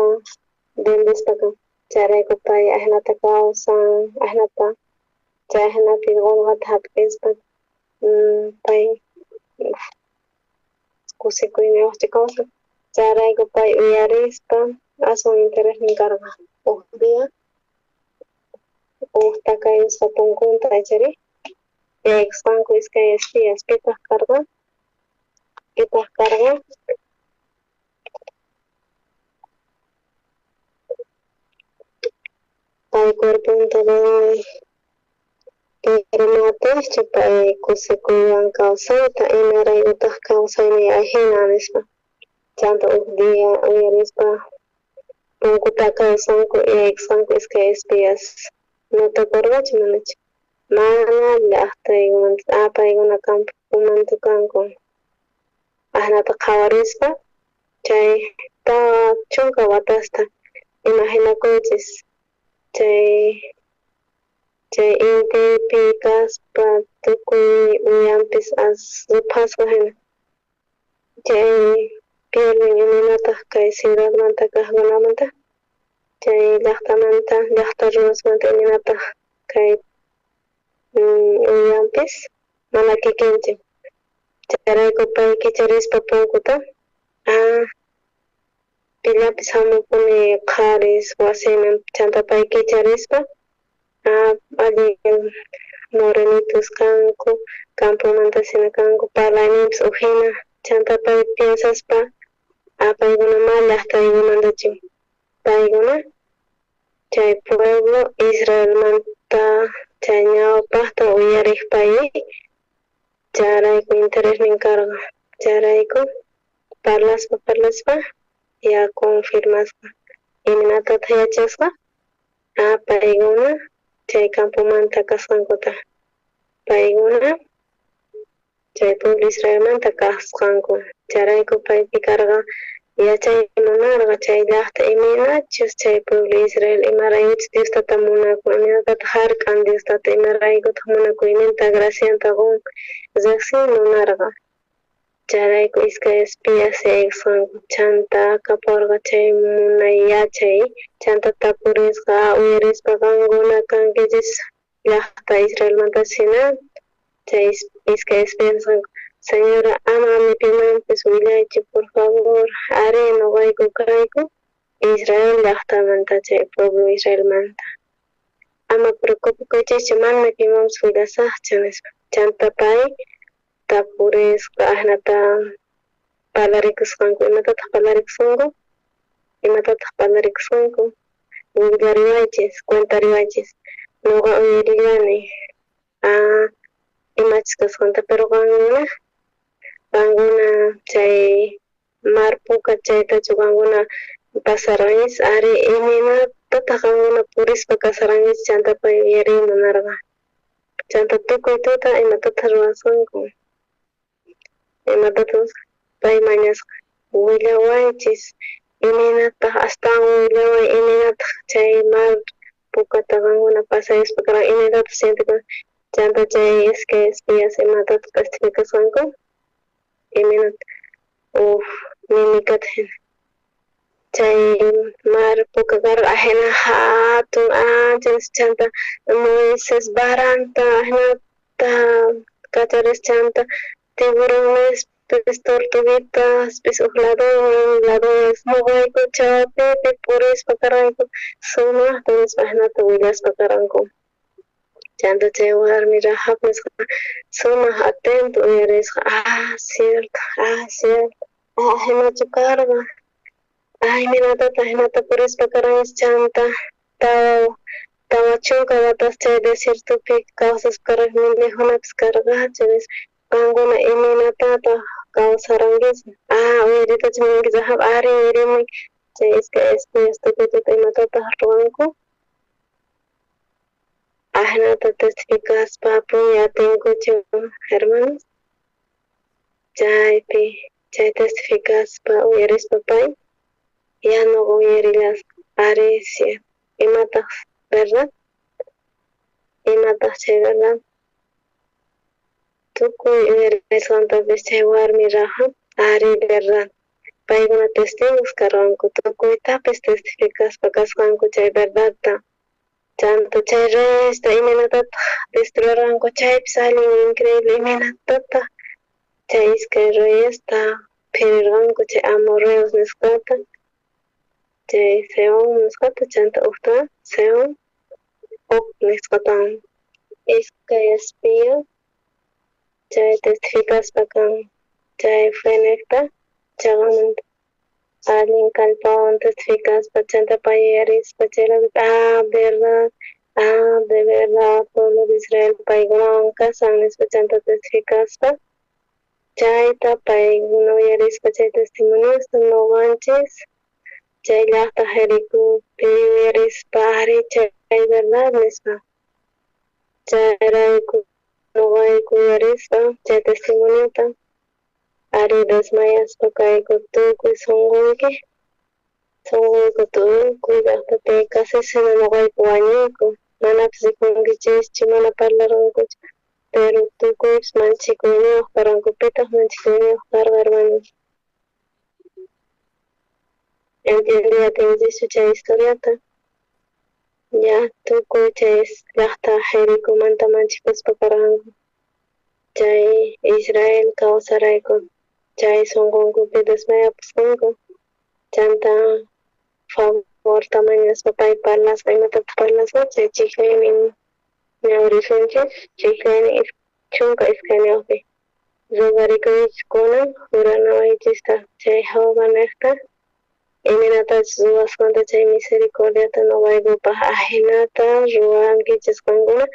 vendespa kan chayrayku pay ajnata kawsan ajnata chay ajnapi qolqata hap'ispa pay kusikuyniyuqchu kawsan chayrayku pay uyarispa aswan interesnin karqa uj día uj takayusqa punkunta ichari yaykusqanku iskay espías pitaq karqa pay cuerponta vende pero mana atiqchu pay kusikuywan kawsayta imaraykutaq kawsayniy ajina nispa chanta uj día uyarispa punku takayusqanku yaykusqanku iskay espías notakurqachu manachu mana llaqtaykumanta paykuna campokumanta kanku ajnata qhawarispa chay 40 watasta imaginakuychis chay intipi kaspa tukuy uyanpis ruphasqa hina chay pierden imaynataq kay ciudadmanta kaqkunamanta chay llaqtamanta llaqta runasmanta imaynataq Kay uyanpis mana kikinchu. Chayrayku pay kicharispa punkuta pillapis hamupuni qharis wasiman chanta pay kicharispa allin morenitos kanku campomanta hina kanku parlayninpis ujina chanta pay piensaspa paykuna ma llaqtaykumantachu paykuna chay pueblo Israelmanta chay ñawpaqta uyariq pay chayrayku interesnin karqa chayrayku parlaspa parlaspa ya confirmasqa imaynatataq yachasqa paykuna chay campomanta kasqankuta paykuna chay pueblo Israelmanta kasqanku chayrayku paypi karqa yachay munarqa chay llaqta imaynachus chay pueblo Israel imaraykuchus Dios tata munakun imaynatataq hark'an Dios tata imaraykutaq munakuyninta gracianta qun riqsiy munarqa chayrayku iskay espías yaykusqanku chanta kaporqa chay munay yachay chanta tapurisqa uyarispa qankuna kankichis llaqta Israelmanta hina chay iskay espías Señora, ama pimanpis willaychu por favor ari noqayku kayku Israel llaqtamanta chay pueblo Israelmanta ama preocupakuychischu mana pimanpis willasaqchu nispa chanta pay tapurisqa ahinata parlarikusqanku imatataq parlarikusqanku imatataq parlarikusqanku willariwaychis cuentariwaychis noqa uyarillani imachus kasqanta pero qankuna qankuna chay mar puka chaytachu qankuna pasarqanchis ari imaynatataq qankuna purispa kasarqanchis chanta pay uyariy munarqa chanta tukuy tuta imatataq ruwasqanku imatataq pay mañasqa willawaychis imaynataq astawan willaway imaynataq chay mar pukata qankuna pasayaspa karqa imaynatataq sientikun chanta chay iskay espías imatataq testificasqanku imaynata uff mimikata hina chay mar puka karqa ajina hatun ancha chanta Moisés varanta ajinata kacharis chanta tiburones pis tortuguitas pis uj ladowan ladowan noqayku chawpipi purispa karqayku sumaqta nispa ajinata willaspa karqanku chanta chay warmi Rahab nisqa sumaq atento uyarisqa cierto cierto ajinachu karqa imaynatataq ajinata purispa karqanchis chanta 40 watas chay desiertopi kawsaspa karqanchis ni mikhunapis karqachu nispa qankuna imaynatataq kawsarankichis uyariytachu munanki Rahab ari uyarini chay iskay espías tukuy tuta imatataq ruwanku ajinata testificaspa puñi atinkuchu hermanos chaypi chay testificaspa uyarispa pay ya noqa uyarillasqa ari cierto imataq verdad imataq chay verdad tukuy uyarisqantapis chay warmi Rahab ari verdad paykuna testigos karqanku tukuytapis testificaspa kasqanku chay verdadta chanta chay reyesta imaynatataq destruirqanku chaypis allin increíble imaynatataq chay iskay reyesta phirirqanku chay amorreos nisqata chay Sehón nisqata chanta ujta Sehón Og nisqatawan iskay espías chay testificaspa kan chay fenecta chaqamanta allin kallpawan testificaspa chanta pay yuyarispa chay verdad de verdad pueblo de Israel paykunawan kasan nispa chanta testificaspa chayta paykuna uyarispa chay testimoniosta noqanchis chay llaqta Jericopi uyarispa ari chay verdad nispa chayrayku noqayku uyarispa chay testimoniota ari desmayaspa kayku tukuy sunquyki sunquyku tukuy llaqtapi casi hina noqayku wañuyku manapis rikunkichischu mana parlarqankuchu pero tukuypis manchikuyniyuq karqanku pitaq manchikuyniyuq karqa hermanos entiendey atinchischu chay historiata. Ya tukuy chay llajta Jericomanta manchikuspa karqanku. Chay Israel kawsarayku chay sunqunkupi desmayapusqanku. Chanta favorta mañaspa pay parlasqa, imatataq parlasqa chay chijllaynin ñawirisunchis, chijllaynin 12pi. Rogarikuychis kunan juranawaychista chay Jehová nejta imaynatachus ruwasqanta chay misericordiata noqaykupaj ajinata ruwankichis qankuna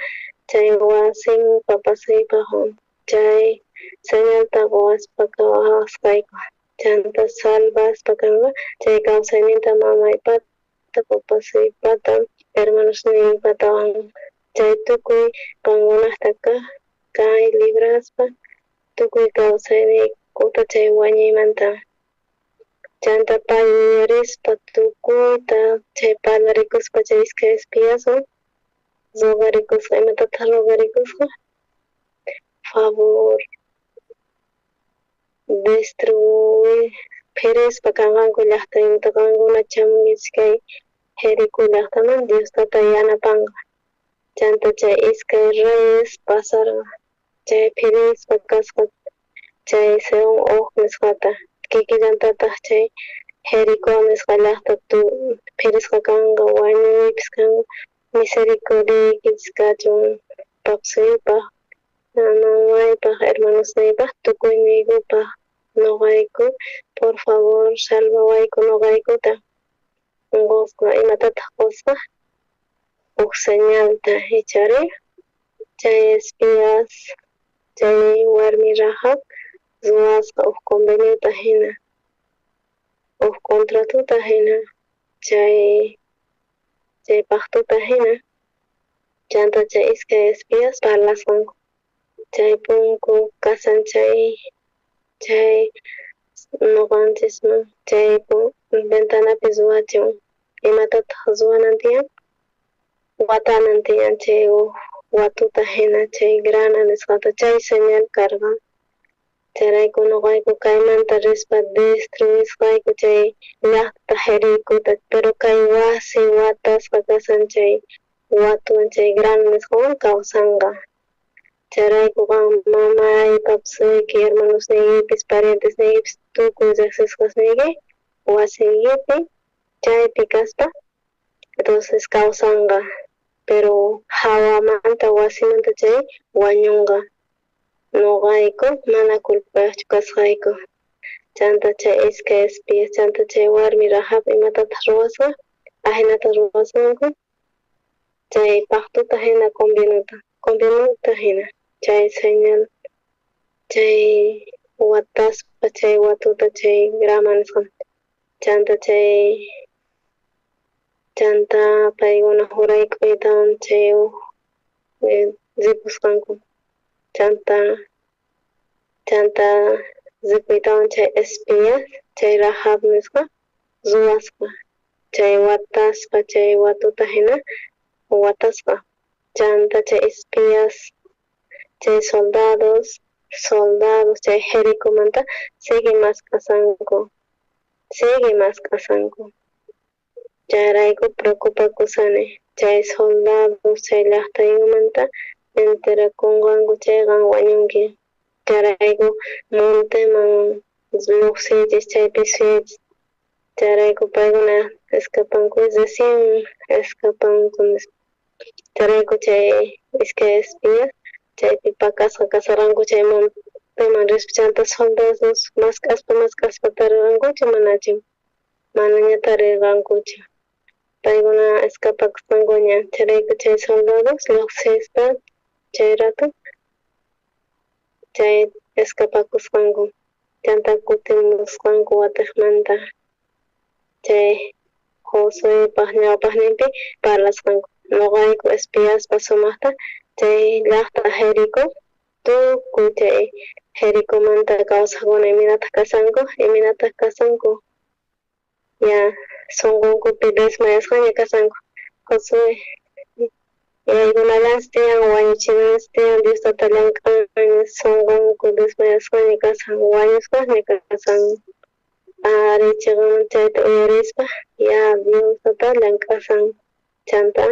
chay wasin papasiypaj chay señalta quwaspa kawasqayku chanta salvaspa kanqa chay kawsayninta mamaypata papasiypata hermanosniypatawan chay tukuy qankunajta kaj kay libraspa tukuy kawsayniykuta chay wañuymanta. Chanta pay uyarispa tukuyta chay parlarikuspa chay iskay espiaswan rogarikusqa. Imatataq rogarikusqa? Favor destruir phirispa kanqanku llaqtayta qankuna chamunkichis kay Jericó llaqtaman Dios tata yanapanqa. Chanta chay iskay reyes pasarqa chay phirispa kasqa chay Sehón Og nisqata kikillantataq chay Jericó nisqa llaqta phirisqa kanqa wañuypis kanqa. Misericordiaykichis kachun papasiypaj mamaypaj hermanosniypaj tukuyniykupaj noqayku por favor salvawayku noqaykuta. Qosqa imatataq qosqa uj señalta ichari chay espías chay warmi Rahab ruwasqa uj conveniota hina uj contratota hina chay pactota hina. Chanta chay iskay espías parlasqanku chay punku kasan chay noqanchisman chay ventanapi ruwachin imatataq ruwanan tiyan watanan tiyan chay uj watuta hina chay grana nisqata chay señal karqa. Chayrayku noqayku kaymanta rispa destruisqayku chay llaqta Jericota, pero kay wasi watasqa kasan chay watuwan chay grana nisqawan kawsanqa. Chayrayku qan mamay, papasuyki, hermanosniykipis, parientesniykipis tukuy riqsisqasniyki wasiykipi chaypi kaspa entonces kawsanqa, pero hawamanta wasimanta chay wañunqa. Noqayku mana culpayuqchu kasqayku. Chanta chay iskay espías, chanta chay warmi Rahab imatataq ruwasqa ajinata ruwasqanku chay pactota hina conveniota hina chay señal chay wataspa chay watuta chay grama nisqa. Chanta chay chanta paykuna juraykuytawan chay ripusqanku. Chanta ripuytawan chay espías chay Rahab nisqa ruwasqa chay wataspa chay watuta hina watasqa. Chanta chay espías chay soldados chay Jericomanta sigue mask'asanku. Chayrayku preocupakusani chay soldados chay llaqtaykumanta enterakunqanku chayqan wañunki. Chayrayku monteman lluqsinchis chaypi suyachis. Chayrayku paykuna escapanku recién escapanku. Chayrayku chay iskay espías chaypi pakasqa kasarqanku chay monteman rispa. Chanta soldados mask'aspa tarirqankuchu manachu manaña tarirqankuchu. Paykuna escapakusqankuña. Chayrayku chay soldados lluqsispa chay rato chay escapakusqanku. Chanta kutimusqanku watiqmanta chay Josuepaj ñawpaqninpi parlasqanku. Noqayku espiaspa sumaqta chay llaqta Jericó tukuy chay Jericomanta kawsaqkuna imaynataq kasanku ya sunqunkupi desmayasqaña kasanku. Josué yaykunallanchis tiyan wañuchinanchis tiyan Dios tata llank'an sunqunku desmayasqaña kasan wañusqasña kasan. Ari chayta uyarispa ya Dios tata llank'asan. Chanta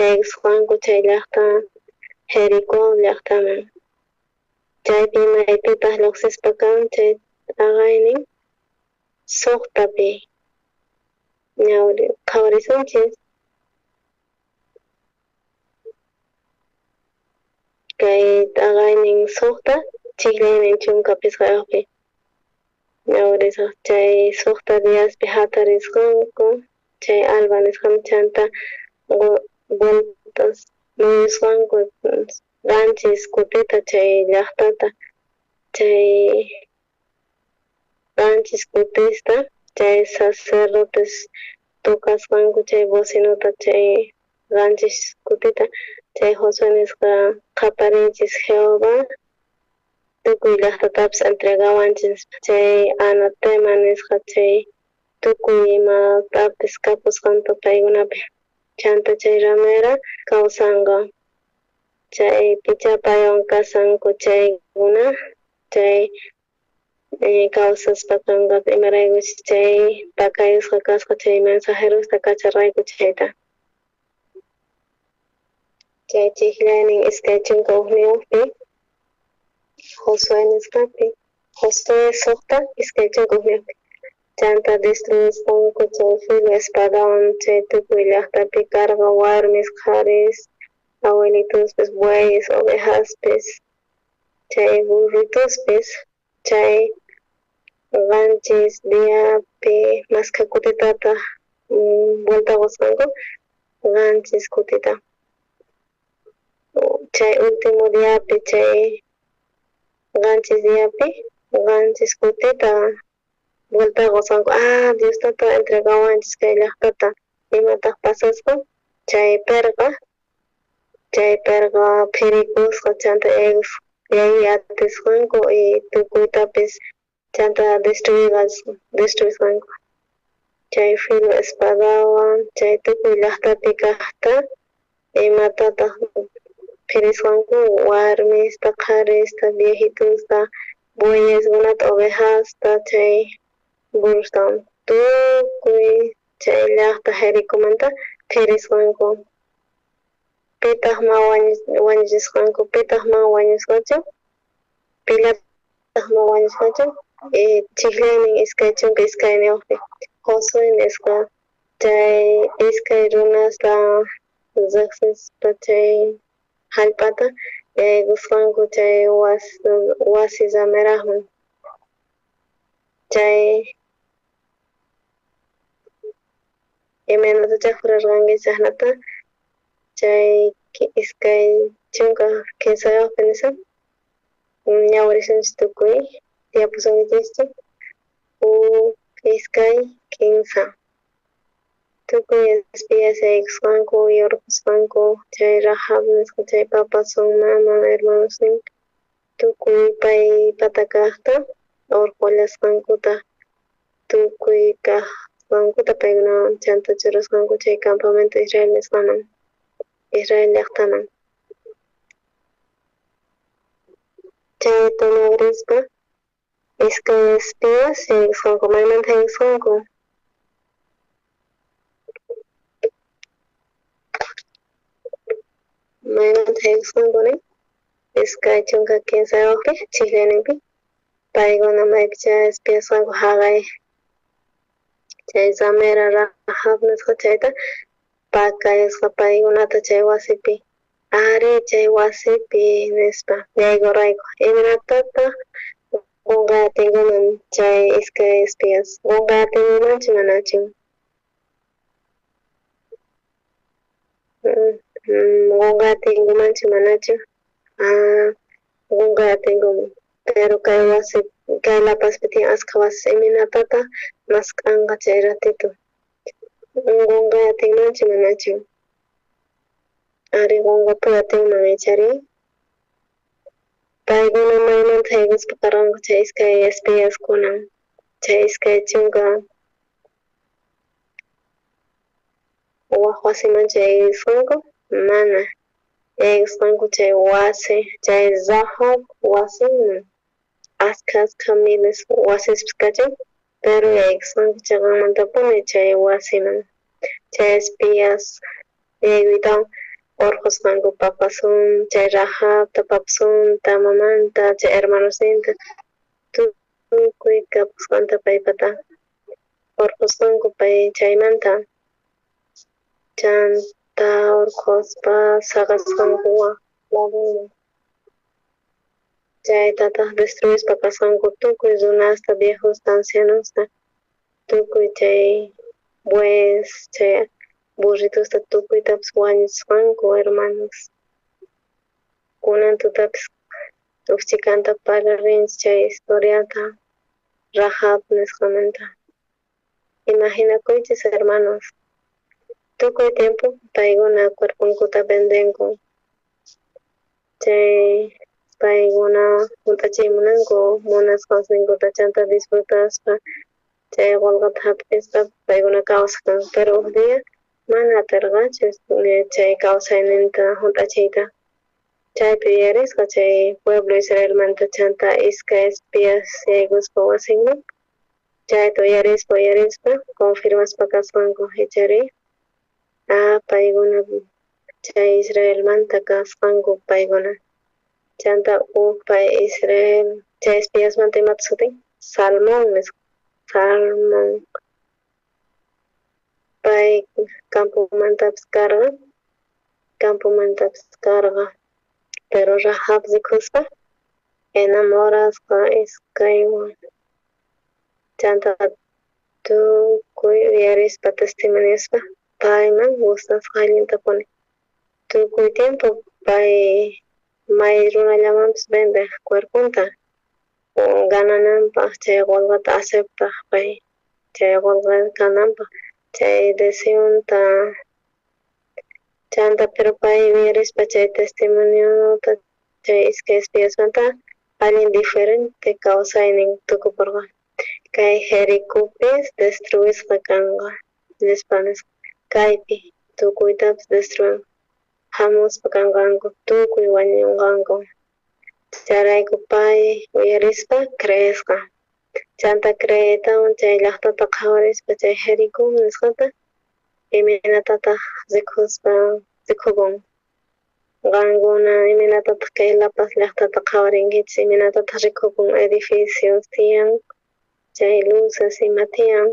yaykusqanku chay llajta Jericó llajtaman. Chaypi maypitaj llojsispa kan chay t'aqaynin 6tapi ñawri qhawarisunchis. Kay t'aqaynin 6 chijllaynin 15pi ñawrisaq chay 6 diaspi hatarisqanku chay alba nisqan chanta vueltas muyusqanku 7 kutita chay llajtata chay 7 kutista chay sacerdotes tocasqanku chay bocinota chay 7 kutita chay Josué nisqa qhaparinchis Jehová tukuy llajtatapis entregawanchis chay anatema nisqa chay tukuy imatapis kapusqanta paykunapi chanta chay ramera kawsanqa chay picha paywan kasanku chaykuna chay kawsaspa kanqa imaraykuchus chay pakayusqa kasqa chay mensajerosta kacharqayku chayta chay chijllaynin 21pi Josué nisqapi Josué 6 21pi chanta destruisqanku chay filo espadawan chay tukuy llajtapi karqa warmis qharis abuelitospis bueyes ovejaspis chay burritospis chay 7 diapi maskha kutitataq vuelta qusqanku 7 kutita chay último diapi chay 7 diapi 7 kutita vuelta qusqanku Dios tata entregawanchis kay llajtata imataq pasasqa chay perqa phirikusqa chanta atisqanku y tukuytapis chanta destruisqanku chay filo espadawan chay tukuy llajtapi kajta imatataq phirisqanku warmista qharista viejitusta bueyeskunata ovejasta chay burrostawan tukuy chay llajta Jericomanta phirisqanku pitaq ma wañuchisqanku pitaq ma wañusqachu pilataq ma wañusqachu chijllaynin 22pi Josué nisqa chay 2 runasta riqsispa chay jallp'ata yaykusqanku chay wasi ramerajman chay imaynatachá jurarqanki chajnata chay 23pi nisqa ñawrisunchis tukuy tiyapusunkichikchu 1 2 3 tukuy espías yaykusqanku yurqusqanku chay Rahab nisqa chay papasun maman hermanosnin tukuy paypata kajta urqullasqankuta tukuy kajsqankuta paykunawan chanta churasqanku chay campamento Israel nisqaman Israel llajtaman chayta ñawrispa 2 espías yaykusqanku maymanta yaykusqanku maymanta yaykusqanku nin 23pi chijllayninpi paykuna maypicha espiasqanku jaqay chay ramera Rahab nisqa chayta pakayusqa paykunata chay wasipi ari chay wasipi nispa yaykurayku imaynatataq qunqayatinkuman chay 2 espías qunqayatinkumanchu manachu qunqayatinkumanchu manachu qunqayatinkuman pero kay wasi kay La Pazpi tiyan askha wasis imaynatataq mask'anqa chay ratito qunqayatinmanchu manachu ari qunqapuyatinman ichari paykuna maymanta yaykuspa karqanku chay 2 espiaskunan chay 20 waj wasimanchu yaykusqanku mana yaykusqanku chay wasi chay Rahab wasiman askha miles wasispis kachan pero yaykusqanku chaqanmantapuni chay wasiman chay espías Yaykuytawan orqhosqanku papasun chay Rahabta, papasunta, mamanta, chay hermanosninta, tukuy kapusqanta paypata orqhosqanku pay chaymanta. Chanta orqhospa saqasqanku waj ladoman. Chaytataj destruispa kasqanku tukuy runasta, viejosta, ancianosta, tukuy chay bueyes, chay burritosta tukuytapis wañusqanku, hermanos. Kunan tutapis uj chhikanta parlarinchis chay historiata Rahab nisqamanta. Imaginakuychis, hermanos, tukuy tiempo paykuna cuerponkuta vendenku. Chay paykuna junt'achiy munanku munasqasninkuta chanta disfrutaspa chay qolqeta jap'ispa paykuna kawsaqkanku, pero uj día mana aterqachu chay kawsayninta junt'achiyta. Chaypi uyarisqa chay pueblo Israelmanta chanta iskay espías yaykuspa wasinman, chayta uyarispa uyarispa confirmaspa kasqanku ichari paykuna chay Israelmanta kasqanku paykuna. Chanta uj pay Israel chay espiasmanta imata sutin Salmón nisqa, Salmón pay campomantapis karqa, campomantapis karqa, pero Rahab rikuspa enamorasqa iskaywan. Chanta tukuy uyarispa testimoniospa payman gustasqa allintapuni. Tukuy tiempo pay may runallamanpis vendej cuerponta ganananpaj chay qolqeta aceptaj pay chay qolqe kananpaj chay deseonta. Chanta pero pay uyarispa chay testimoniota chay iskay espiasmanta allin diferente kawsaynin tukuporqa. Kay Jericopis destruisqa kanqa nispa nisqa kaypi tukuytapis destruenqa hamuspa kanqanku tukuy wañunqanku. Chayrayku pay uyarispa creesqa. Chanta creetawan chay llaqtata qhawarispa chay Jericó nisqata imaynatataq rikuspa rikukun. Qankuna imaynatataq kay La Paz llaqtata qhawarinkichis, imaynatataq rikukun edificios tiyan, chay luces ima tiyan,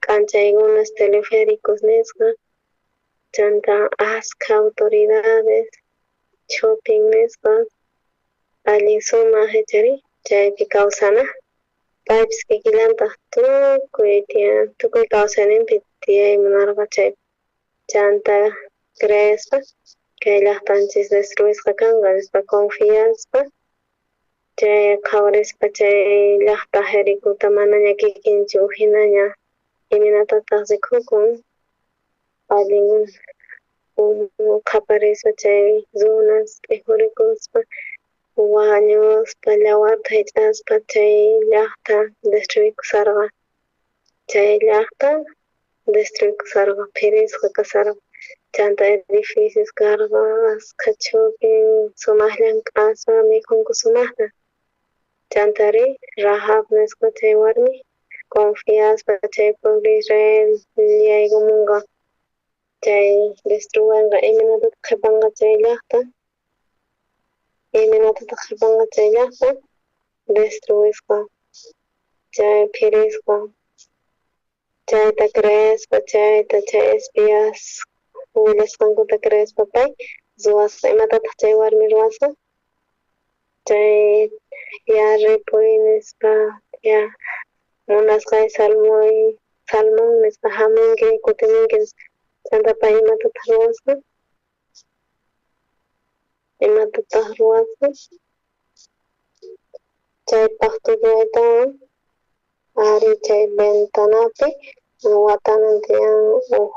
k'anchaykunas teleféricos nisqa, chanta askha autoridades, shopping nisqa, allin sumaq ichari chaypi kawsana. Paypis kikillantaq tukuy tiyan, tukuy kawsayninpi tiyay munarqa chaypi. Chanta creespa kay llaqtanchis destruisqa kanqa nispa confiaspa chay qhawarispa chay llaqta Jericota manaña kikinchu hinaña imaynatataq rikukun allin qhaparispa chay runas t'ijurikuspa wañuspa llawarta hich'aspa chay llaqta destruikusarqa, chay llaqta destruikusarqa, phirisqa kasarqa. Chanta edificios karqa, askha shopping, sumaq llank'aspa mikhunku sumaqta. Chantari Rahab nisqa chay warmi confiaspa chay pueblo Israel yaykumunqa chay destruenqa imaynatataq qhipanqa chay llaqta, imaynatataq qhipanqa chay llaqta destruisqa, chay phirisqa. Chayta creespa, chayta chay espías willasqankuta creespa pay ruwasqa. Imatataq chay warmi ruwasqa? Chay ya ripuy nispa, ya munasqay Salmón, Salmón nispa hamunki, kutimunki nispa. Chanta pay imatataq ruwasqa? Imatataq ruwasqa? Chay pacto ruwaytawan ari chay ventanapi watanan tiyan uj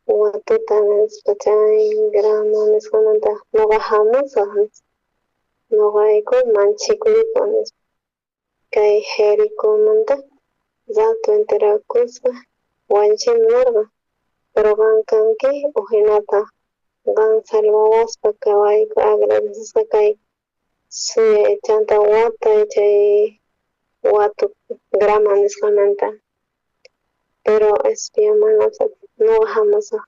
watuta nispa chay grama nisqamanta noqa hamusaq nispa, noqayku manchikuyku nispa. Kay Jericomanta rato enterakuspa wañuchiyta munarqa, pero qan kanki ujinata qan salvawaspa kawayku agradecesqa kayku. Suyay chanta watay chay watu grama nisqamanta, pero espía mana noqa hamusaq.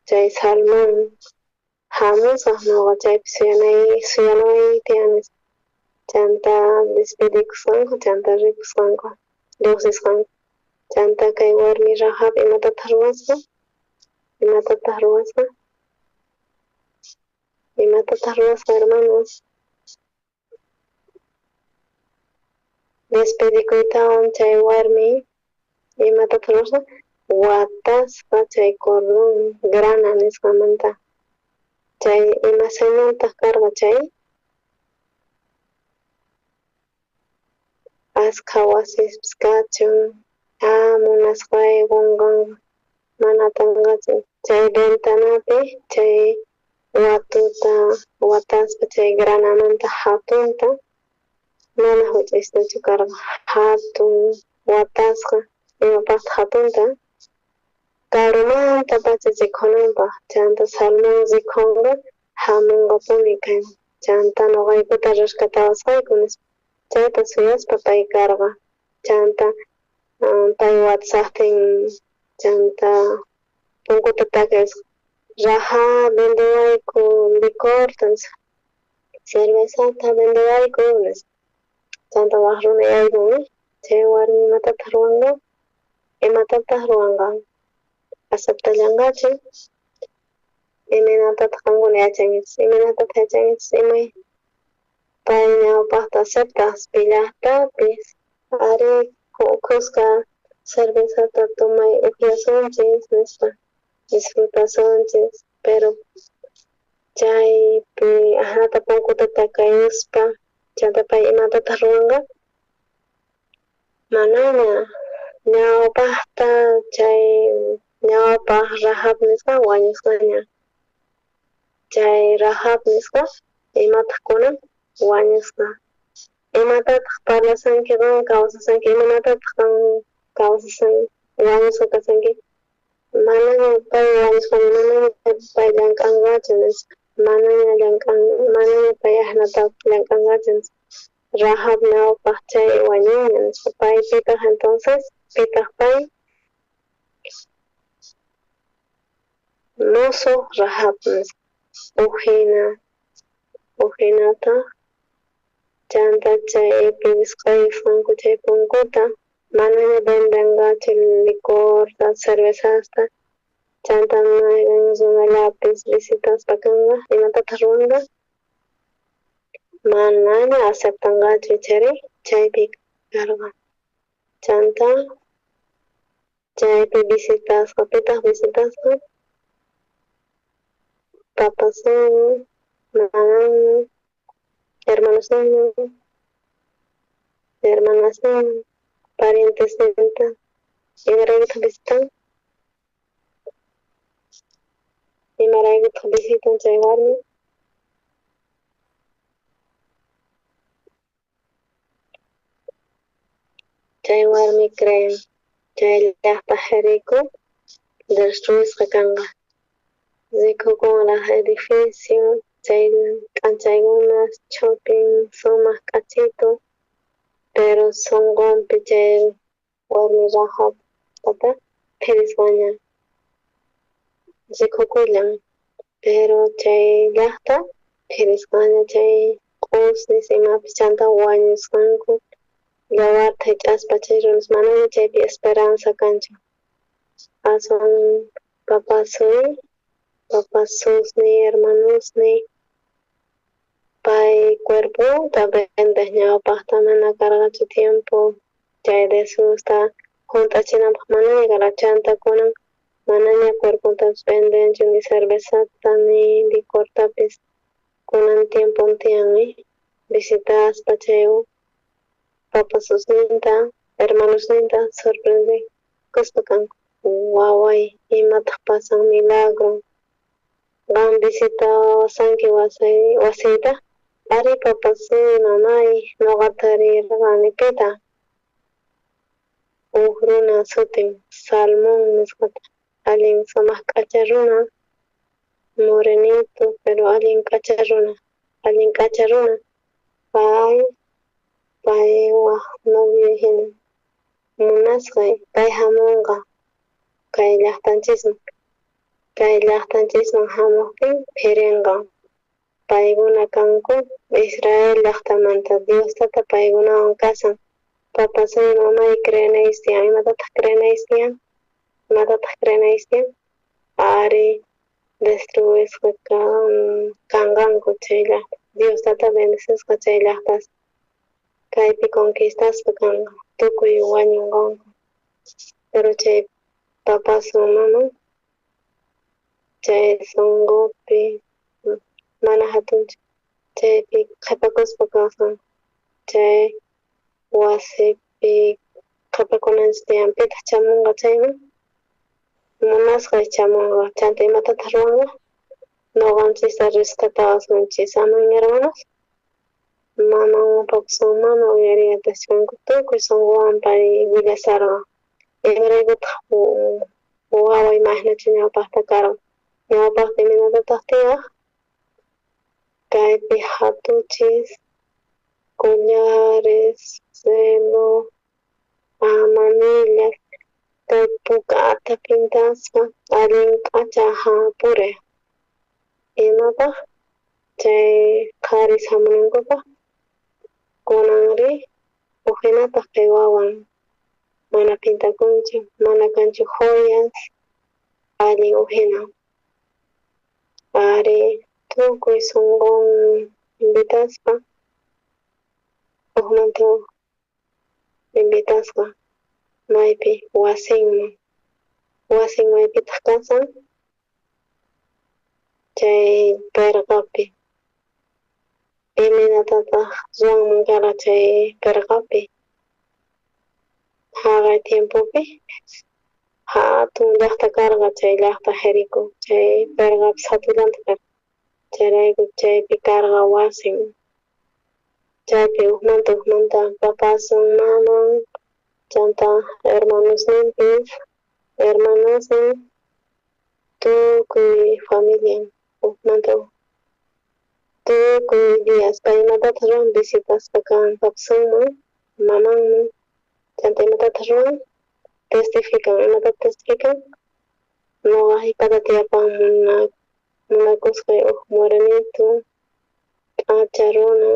Chay Salmón hamusaj noqa chaypi suyanay tiyan nispa. Chanta despedikusqanku, chanta rikusqanku, lluqsisqanku. Chanta kay warmi Rahab imatataq ruwasqa? Imatataq ruwasqa? Imatataq ruwasqa, hermanos? Despedikuytawan chay warmi imatataq ruwasqa? Watasqa chay cordón grana nisqamanta. Chay ima señaltaq karqa chay? Askha wasispis kachun, munasqay qonqanqa mana atanqachu. Chay ventanapi chay watuta wataspa chay granamanta hatunta, mana huch'aystachu karqa, hatun watasqa, imapaqtaq hatunta? Karumanta pacha rikhunanpaq, chanta Salmón rikhunqa hamunqapuni kayman, chanta noqaykuta rescatawasqayku nispa. Chayta suyaspa pay karqa, chanta pay watasaqtin, chanta punkuta takasqa, Rahab vendewayku licorta nispa, cervezata vendewayku nispa. Chanta waj runa yaykun, chay warmi imatataq ruwanqa? Imatataq ruwanqa? Aceptallanqachu? Imaynatataq qankuna yachankichis? Imaynatataq yachankichis? Imay pay ñawpaqta aceptas pillaqtapis ari khuska cervezata tomay upyasunchis nispa, disfrutasunchis, pero chaypi ajnata punkuta takayuspa chanta pay imatataq ruwanqa? Manaña ñawpaqta chay ñawpaq Rahab nisqa wañusqaña. Chay Rahab nisqa imataq kunan wañusqa. Imatataq parlasanki qan kawsasanki? Imatataq qan kawsasanki? Wañusqa kasanki? Manaña pay wañusqaña, manaña pay llank'anqachu nispa. Manaña llank'an, manaña pay ajnata llank'anqachu nispa. Rahab ñawpaq chay wañuña nispa. Pay pitaq entonces? Pitaq pay? Musuq Rahab nispa. Ujina, ujinataq chanta chaypi wisq'ayusqanku chay punkuta, manaña vendenqachu licorta, cervezasta, chanta mayqen runallapis visitaspa kanqa, imatataq ruwanqa? Manaña aceptanqachu chayri chaypi karqa. Chanta chaypi visitasqa, pitaq visitasqa? Papasninwan, mamanwan, hermanosninwan, hermanasninwan, parientesninta. Imaraykutaq visitan? Imaraykutaq visitan chay warmi? Chay warmi creen chay llaqta Jericó destruisqa kanqa. Rikukunraq edificio, chay k'anchaykuna ch'upin sumaq k'achitu, pero sunqunpi chay warmi Rahab tata phirisqaña rikukullan, pero chay llaqta phirisqaña chay q'usnis imapis chanta wañusqanku yawarta hich'aspa chay runas manaña chaypi esperanza kanchu. Aswan papasuy, papasusniy, hermanosniy, pay cuerponta vendej ñawpaqta mana karqachu tiempo chay Jesusta junt'achinanpaq manaña karqa, chanta kunan manaña cuerpontapis vendenchu, ni cervezata ni licortapis, kunan tiempon tiyan visitaspa chay papasusninta, hermanosninta sorprendekuspa kanku. Waway, imataq pasan milagro? Qan visitawasanki wasiyta? Ari papasuy, mamay, noqata rirqani pita? Uj runa sutin Salmón nisqata, allin sumaq k'acha runa, morenito, pero allin k'acha runa, allin k'acha runa. Pay, pay waj novio hina munasqay, pay hamunqa kay llaqtanchisman. Kay llajtanchisman jamojtin phirenqa. Paykuna kanku Israel llajtamanta, Dios tata paykunawan kasan. Papasay mamay creenayis tiyan. Imatataq creenayis tiyan? Imatataq creenayis tiyan? Ari destruisqa kanqanku chay llajta. Dios tata bendecisqa chay llajtas. Kaypi conquistasqa kanqa, tukuy wañunqanku. Pero chay papasun maman chay sonqopi mana hatunchu, chaypi qhipakuspa kawsan. Chay wasipi qhipakunanchis tiyan. Pitaq chamunqa chayman? Munasqay chamunqa. Chanta imatataq ruwanqa? Noqanchista rescatawasunchis. Aman hermanos? Maman papasun mana uyariyatachkanku tukuy sonqowan pay willasarqa. Imaraykutaq wawa imahinachu ñawpaqta karqa? Ñawpaqta imaynatataq tiyaq? Kaypi hatuchis, collares, celo, manillas, kay pukata pintasqa, allin k'acha purej. Imapaq? Chay qharis hamunankupaq. Kunanri ujinataq kay wawan mana pintakunchu, mana kanchu joyas, allin ujina. Ari tukuy sonqon invitasqa, ujmanta invitasqa maypi wasinman. Wasin maypitaq kasan? Chay perqapi. Imaynatataq ruwanman karqa chay perqapi? Jaqay tiempopi hatun llaqta karqa chay llaqta Jerico, chay perqapis hatullanta karqa. Chayrayku chaypi karqa wasin. Chaypi ujmanta ujmanta papasun maman, chanta hermanosninpis, hermanasnin, tukuy familian ujmanta tukuy días pay imatataq ruwan visitaspa kan papasunman, mamanman, chanta imatataq ruwan? Testifican. Imatataq testifican? Noqa jallp'ata tiyapan munakusqay uj morenito, k'acha runa,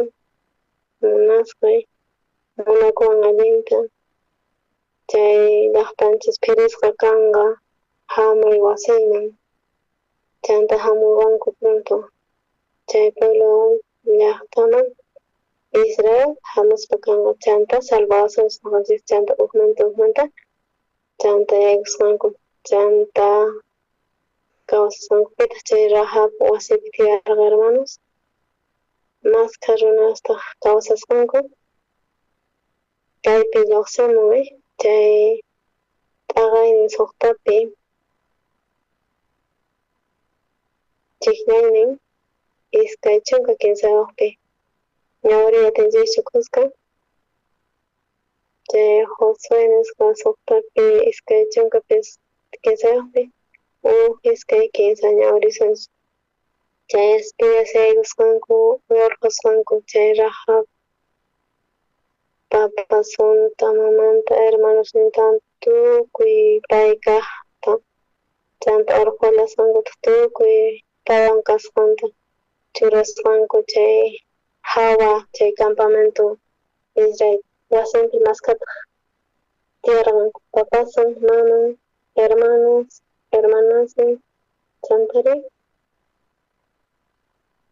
munasqay, munakuwan allinta. Chay llajtanchis phirisqa kanqa hamuy wasiyman. Chanta hamunqanku pronto. Chay pueblo llajtaman Israel hamuspa kanqa. Chanta salvawasunchis noqanchis. Chanta ujmanta ujmanta chanta yaykusqanku. Chanta kawsasqanku. Pitaq chay Rahab wasipi tiyarqa hermanos? Maskha runastaq kawsasqanku. Kaypi lluqsimun chay t'aqaynin suqtapi chikñaynin 23-pi. Ñawriy atinchischu kuska? Chay Josué nisqa suqtapi 23-pi uj iskay kinsa ñawrisunchis. Chay espías yaykusqanku urqhusqanku chay Rahab papasunta mamanta hermanosnintawan tukuy pay kajta. Chanta urqhulasqankutaq tukuy paywan kasqanta churasqanku chay hawa chay campamento Israel wasinpi maskhataq tiyarqanku papasun, maman, hermanos, hermanasnin, chantari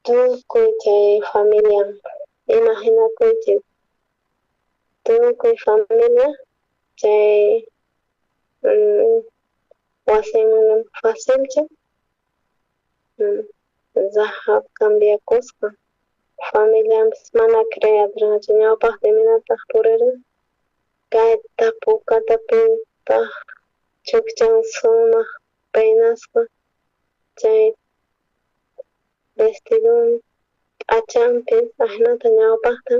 tukuy chay familian. Imaginakuychis tukuy familia chay wasinman facilchu. Rahab cambiakusqa. Familianpis mana creatirqachu ñawpaqta imaynataq purirqa. Kayta pukata pintaq chukchan sumaq peinasqa chay vestidun p'achanpis ajinata ñawpaqta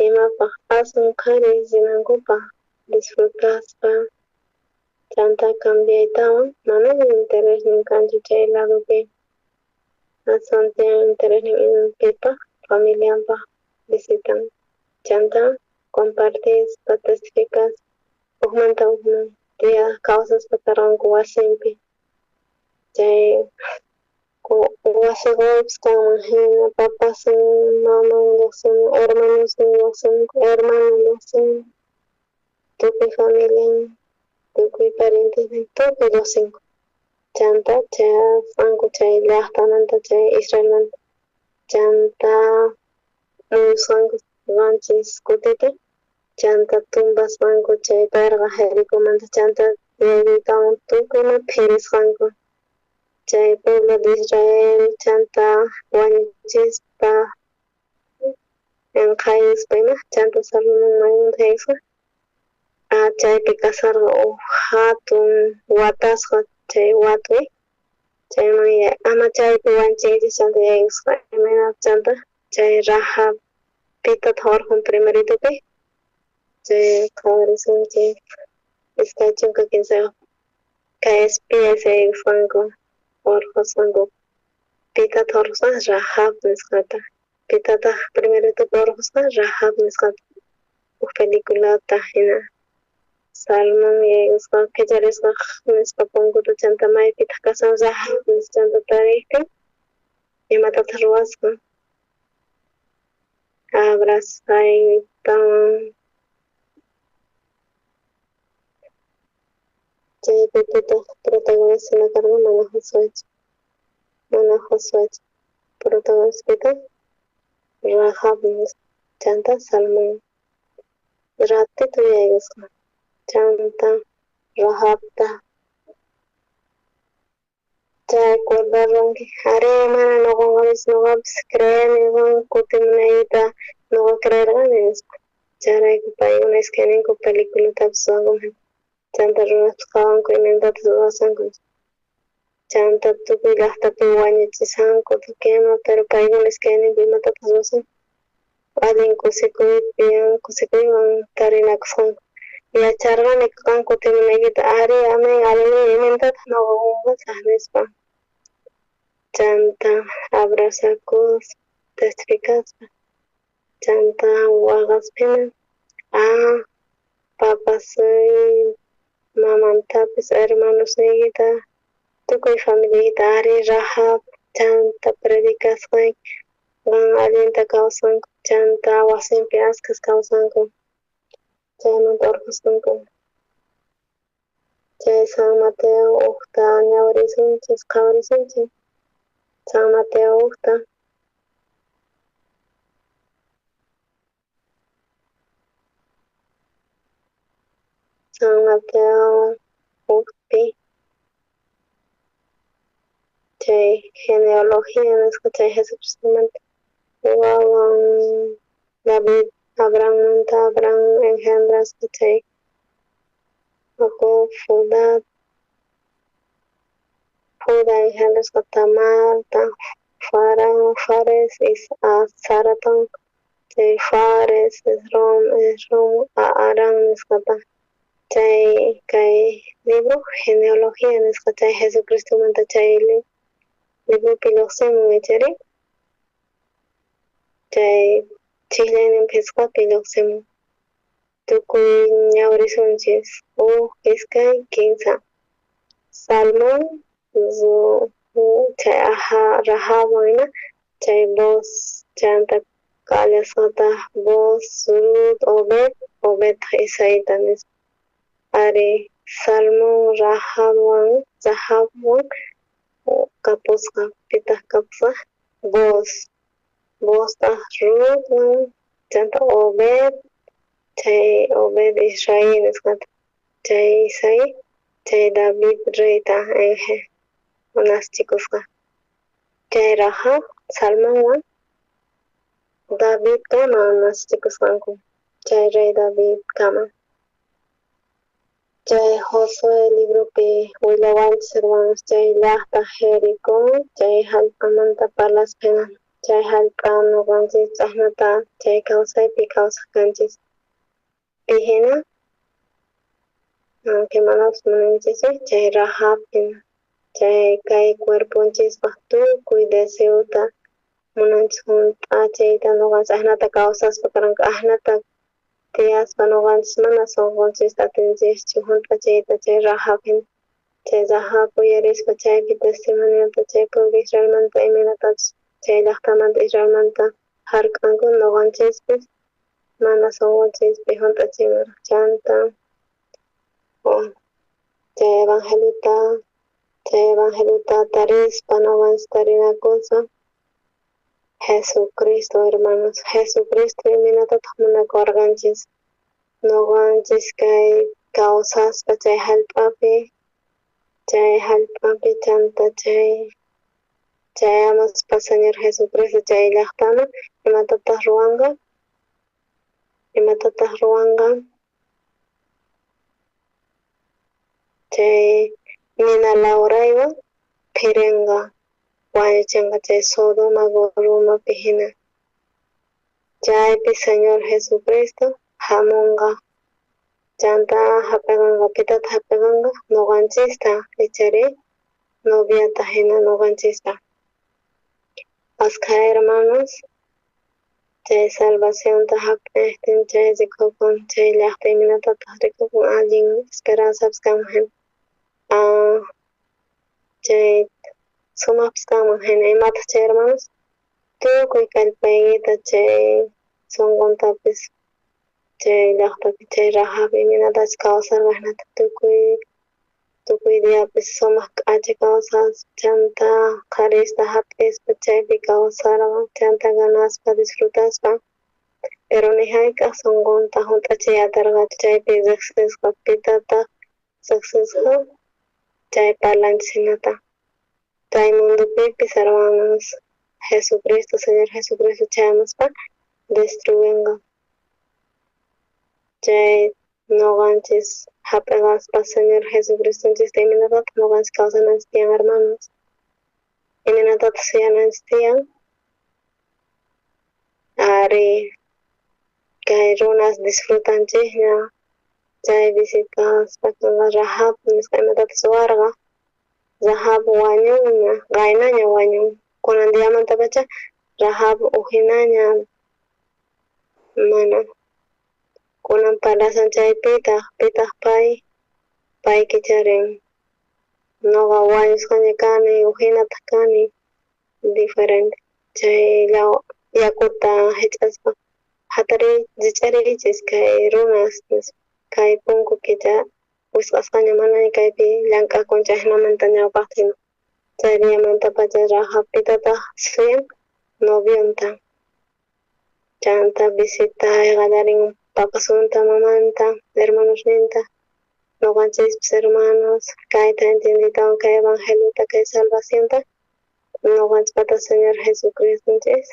imapaq aswan qhari rinankupaq disfrutaspa chanta cambiaytawan manaña interesnin kanchu chay ladopi. Aswan tiyan interesnin pipaq familianpaq visitan. Chanta compartispa testificaspa ujmanta ujman tiyaq kawsaspa karqanku wasinpi. Chay wasi qoypis kanman hina papasin maman lloqsimun, hermanosnin lloqsimunku, hermanon lloqsimun, tukuy familian, tukuy parientesnin, tukuy lloqsinku. Chanta chayasqanku chay llaqtamanta, chay Israelmanta. Chanta muyusqanku 7 kutita, chanta tumbasqanku chay perqa Jericomanta, chanta yaykuytawan tukuy ima phirisqanku chay pueblo de Israel, chanta wañuchispa enqhayuspa ima, chanta Salomón maymanta jaykusqa chaypi kasarqa uj hatun watasqa chay watwi, chayman ama chaypi wañuchinkichis chanta yaykusqa imaynata chanta chay Rahab pitataq orqhun primeritupi chay qhawarisunchik 23 kay espías yaykusqanku orqhusqanku pitataq orqhusqa Rahab nisqata, pitataq primeritupi orqhusqa Rahab nisqata uj peliculata hina Salmón yaykusqa kicharisqa nisqa punkuta chanta maypitaq kasan Rahab nisqa chanta tariytin imatataq ruwasqa abrazaytawan chaypi pitaq protagonista hina karqa mana Josuechu, mana Josuechu protagonista pitaq Rahab nisqa chanta Salmón ratito yaykusqa chanta Rahabta chay acordarwanki ari mana noqanqapis noqapis creeni qan kutimunayta noqa creerqani nispa chayrayku paykuna iskayninku peliculatapis ruwankuman chanta runaspis qhawanku imaynatapis ruwasanku chanta tukuy llaqtapi wañuchisanku tukuy ima pero paykuna iskayninku imatataq ruwasanku allin kusikuypi kusikuywan tarinakusqanku yacharqani qan kutimunaykita ari amén aleluya imayntataq noqa qonqasaq nispa chanta abrazakuspa testificaspa chanta waqaspina papasuy mamantapis hermanosniykita tukuy familiaykita ari Rahab chanta predicasqayki qan allinta kawsanku chanta wasinpi askhas kawsanku chaymanta orqhusqanku chay San Mateo ujta ñawirisunchis qhawarisunchis San Mateo ujta San Mateo ujpi chay genealogía nisqa chay Jesucristomanta wawan David Abrahammanta Abraham engendrasqa chay Jacob Judá Judá engendrasqa Tamarta Fares a Saratan chay Fares Esrom Esrom a Aram nisqata chay kay libro genealogía nisqa chay Jesucristomanta chay libropi lluqsimun ichari chay chijllaynin phisqapi lluqsimun tukuy ñawrisunchis 1 2 3 Salmón chay Rahabwan ima chay Boaz chanta kallasqataq Boaz Rut Obed Obedtaq Isaita nispa ari Salmón Rahabwan kapusqa pitaq kapusqa Boaz Boaztaq Rutwan chanta Obed chay Obed Isaí nisqata chay Isaí chay David reyta nachikusqa chay Rahab Salmonwan David kama nachikusqanku chay rey David kama chay Josué libropi willawanchis hermanos chay llaqta Jericó chay hallp'amanta parlaspa hina chay hallp'a ñuqanchis ch'asnata chay kawsaypi kawsaq kanchis pi hina aunque manapis munanchis chay Rahab hina chay kay cuerponchispaq tukuy deseota munanchis hunt'achiyta ñuqanchis asnata kawsaspa karanka asnata tiyaspa ñuqanchis mana sunqunchista atinchischu hunt'achiyta chay Rahab hina Chay Rahab uyarispa chaypi testimoniota chay pueblo Israelmanta imaynatachus chay llajtamanta Israelmanta hark'anku noqanchispis mana sonqonchispi hunt'achinraq chanta chay evangeliota tarispa noqanchis tarinakuspa Jesucristo hermanos, Jesucristo imaynatataq munakuwarqanchis noqanchis kay kawsaspa chay hallp'api chanta chay chayamuspa Señor Jesucristo chay llaqtaman imatataq ruwanqa chay nina lawraywan phirinqa wañuchinqa chay Sodoma Gomorrapi hina chaypi Señor Jesucristo hamunqa chanta hap'iqanqa pitataq hap'iqanqa noqanchista ichari noviata hina noqanchista askha hermanos chay salvacionta hap'iqtin chay rikukun chay llaqta imaynatataq rikukun allin esperanzapis kanman hina chay sumaqpis kanman hina imataq chay hermanos tukuy kallpaykita chay sunquntapis chay llaqtapi chay Rahab imaynatachus kawsarqa hinata tukuy diapis sumaq k'acha kawsaspa chanta qharista hap'ispa chaypi kawsarqa chanta ganaspa disfrutaspa pero ni hayk'aq sunqunta hunt'achiy atarqachu chaypi riqsisqa pitataq riqsisqa chay parlanchis hinata kay mundupipis hermanos Jesucristo Señor Jesucristo chayamuspa destruyenqa chay noqanchis hap'iqaspa Señor Jesucristonchista imaynatataq noqanchis kawsananchis tiyan hermanos imaynatataq suyananchis tiyan ari kay runas disfrutanchikña chay visitaspa Rahab nisqa imatataq ruwarqa Rahab wañunña qaynaña wañun kunan diamantapacha Rahab ujinaña mana kunan parlasan chay pitaq pitaq pay kicharin noqa wañusqaña kani ujinataq kani diferente chay yakuta hich'aspa rich'arichis kay runas kay punku kicha wisq'asqaña manaña kaypi llank'akun chay hinamanta ñawpaqta hina chay diamantapacha Rahab pitataq suyan novionta chanta visitay qallarin papasunta mamanta hermanosninta noqanchispis hermanos kayta entienditawan kay evangeliota kay salvacionta noqanchispata Señor Jesucristonchis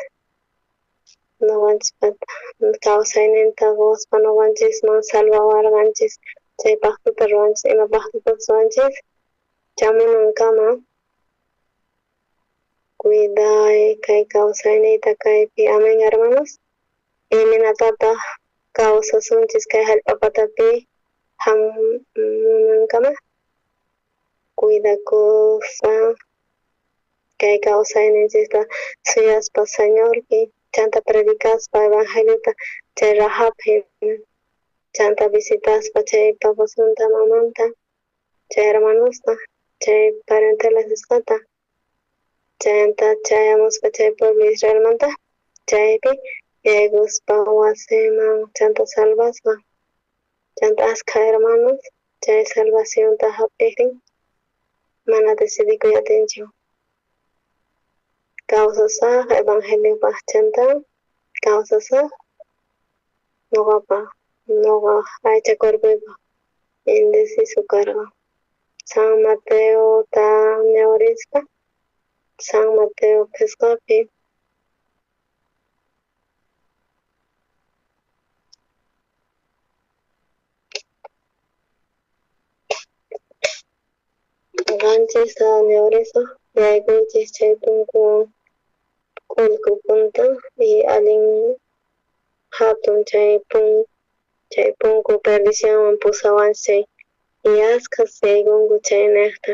noqanchispata kawsayninta quspa noqanchisman salvawarqanchis chay paqtata ruwanchis ima paqtata ruwanchis chamunankama cuiday kay kawsayniyta kaypi amén hermanos imaynatataq kawsasunchis kay hallp'apatapi hamunankama cuidakuspa kay kawsayninchista suyaspa Señorpi chanta predicaspa evangeliota chay Rahab hina chanta visitaspa chay papasunta mamanta chay hermanosta chay parentela nisqata chanta chayamuspa chay pueblo Israelmanta chaypi yaykuspa wasiman chanta salvaspa chanta askha hermanos chay salvacionta hap'iqtin mana decidikuy atinchu kawsasaq evangeliopaq chanta kawsasaq noqapaq noqa aycha cuerpoypaq indeciso karqa San Mateota ñawrispa San Mateo qhisqapi qanchista ñawrisaq yaykuychis chay punku k'ullku punta y allin hatun chay punku perdicionwan pusawanchis chay y askhas yaykunku chaynejta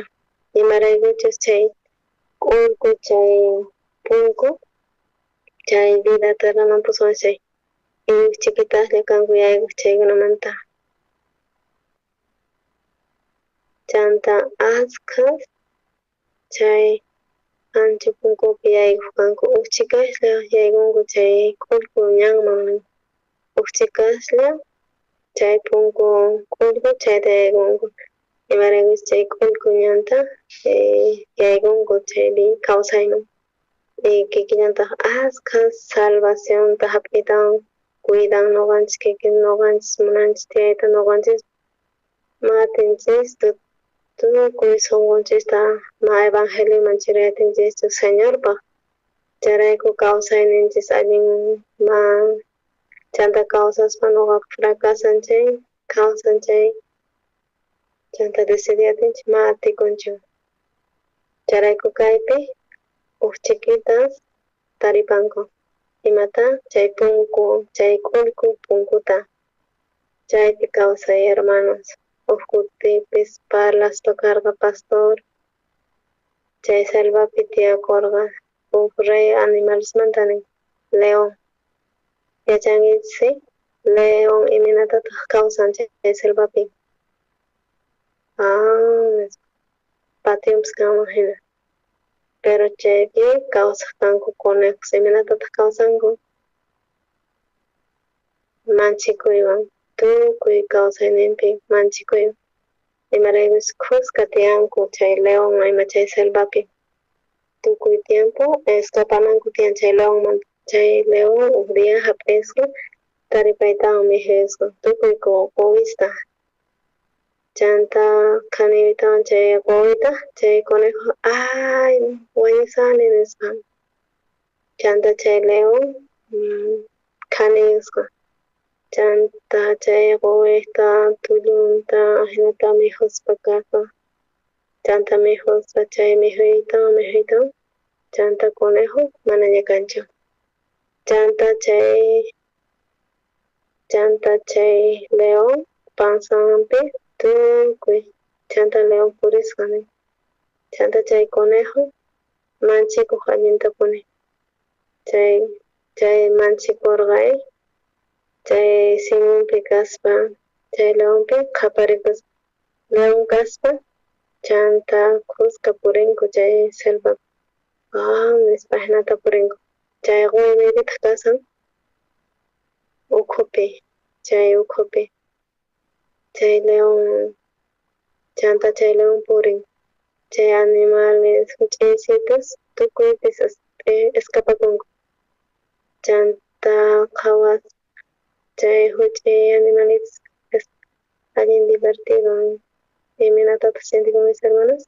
imaraykuchus chay k'ullku chay punku chay vida eternaman pusawanchis chay y chiquitaslla kanku yaykuq chaykunamanta. Chanta askhas chay ancho punkupi yaykuq kanku, uj chhikaslla yaykunku chay k'ullku ñanman, uj chhikaslla chay punku k'ullku chayta yaykunku, imaraykuchus chay k'ullku ñanta yaykunku chaypi kawsayman. Kikillantaq askhas salvacionta hap'iytawan cuidan noqanchis kikin noqanchis munanchis tiyayta noqanchis ma atinchis tukuy sunqunchista ma evangelioman churayatinchis Señorpaq, chayrayku kawsayninchis allin ma chanta kawsaspa noqa fracasan chay kawsan chay chanta decidiyatinchis ma atikunchu, chayrayku kaypi uj chikitas taripanku imata chay punku chay k'ullku punkuta chaypi kawsay hermanos. Uj kutipis parlaspa karqa pastor chay selvapi tiyakurqa uj rey animalesmanta nin león, yachankichis león imaynatataq kawsan chay selvapi, pationpis kanman hina, pero chaypi kawsaq kanku conejos, imaynatataq kawsanku manchikuywan tukuy kawsayninpi manchikuywan, imaraykuchus khuska tiyanku chay león ima chay selvapi tukuy tiempo escapananku tiyan chay leonmanta, chay león uj día hap'isqa taripaytawan mikhusqa tukuy qowista, chanta qhaniytawan chay qowita chay conejo ay wañusani nispa, chanta chay león qhaniyusqa, chanta chay qowita tullunta ajinata mikhuspa kasqa, chanta mikhuspa chay mikhuytawan mikhuytawan chanta conejo manaña kanchu, chanta chay león panzanpi tukuy chanta león purisqa nin, chanta chay conejo manchikuq allintapuni, chay manchikurqa chay siminpi kaspa chay leonpi qhaparikuspa león kaspa chanta khuska purinku chay selvapi nispa jinata purinku, chay quwi maypitaq kasan ukhupi chay ukhupi chay león chanta chay león purin chay animales huch'iysitas tukuypis escapakunku, chanta qhawas chay huch'iy animalitos es allin divertido. Imaynatataq sientikun mis hermanos,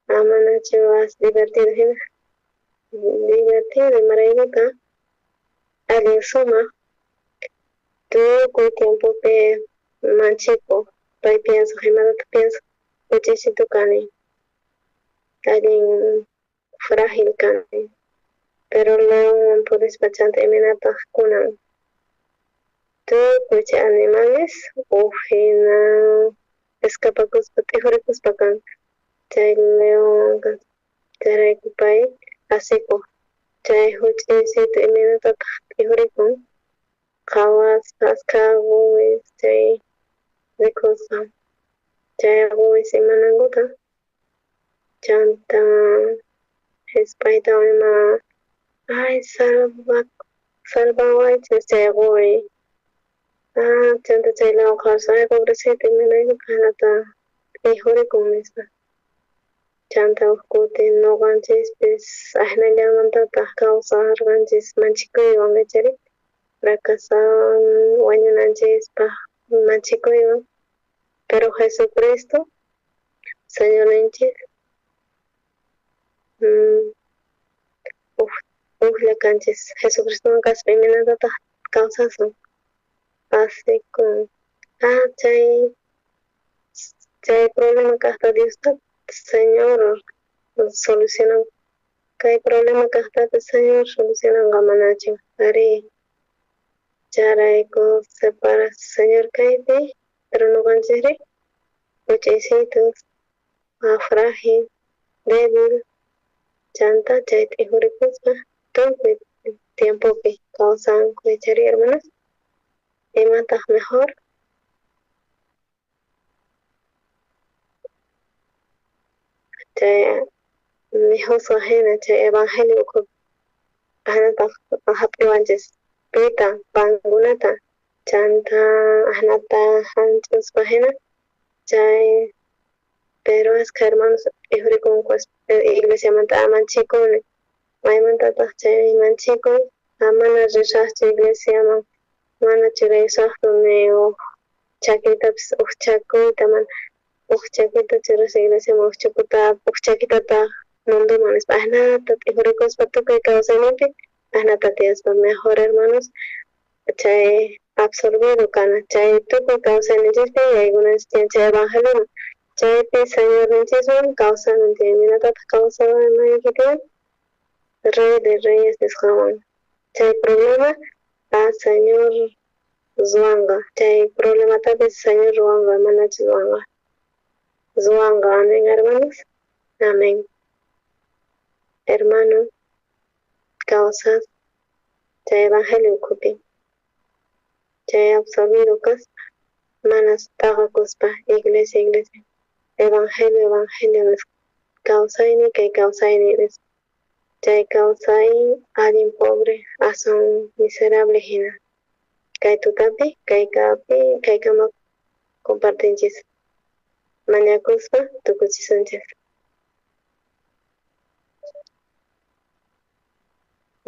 amanachu as divertido hina, divertido imaraykuta allin sumaq tukuy tiempopi manchikuq pay pienso imatataq pienso huch'iysitu kani allin frágil kani, pero leonwan purispa chanta imaynataq kunan tukuy chay animales uj hina escapakuspa t'ijurikuspa kan chay leonwanqa, chayrayku pay asikuq chay huch'iysitu imaynatataq t'ijurikun qhawaspa askha quwis chay rikuspa chay quwis imanankuta chanta hisp'aytawan ima ay salvawaychis chay quwi chanta chay león qhawaspa ay pobrecito imanaykutaq jinata t'ijurikun nispa, chanta uj kuti noqanchispis ajinallamantataq kawsarqanchis manchikuywan ichari fracasan wañunanchispaq manchikuywan, pero Jesucristo Señorninchis ujlla kanchis Jesucristowan kaspa imaynatataq kawsasun asikun chay problema kaqta Diosta Señor solucionan kay problema kaqtapis Señor solucionanqa manachu ari chayrayku separa Señor kaypi pero noqanchikri huch'iysitus frágil débil chanta chay t'ijurikuspa tukuy tiempopi kawsanku ichari hermanos, imataq mejor Chay mikhusqa hina chay evangelio ukhupi ajnataq hap'iwanchis pita pankunata chanta ajnata janch'uspa hina chay pero askha hermanos t'ijurikunku iglesiamanta manchikuni maymantataq chay manchikuy mana risaqchu iglesiaman mana churaysaqchu ni uj chakiytapis uj chakuyta mana uj chakita churasaq iglesiaman uj chukuta uj chakitataq munduman nispa ajnata t'ijurikuspa tukuy kawsayninpi ajnata tiyaspa mejor hermanos chay absorbido kana chay tukuy kawsayninchispi yaykunanchis tiyan chay evangelioman chaypi Señorninchiswan kawsanan tiyan imatataq kawsanayki tiyan Rey de Reyes nisqawan chay problema a Señor ruwanqa chay problematapis Señor ruwanqa manachu ruwanqa ruwanqa amén hermanos amén hermano kawsas chay evangelio ukhupi chay absorbido kaspa manas t'aqakuspa iglesia iglesia evangelio evangelio nisqa kawsayni kay kawsayni nispa chay kawsay allin pobre aswan miserable hina kay tutapi kaykapi kaykama compartinchis mañakuspa tukuchisunchis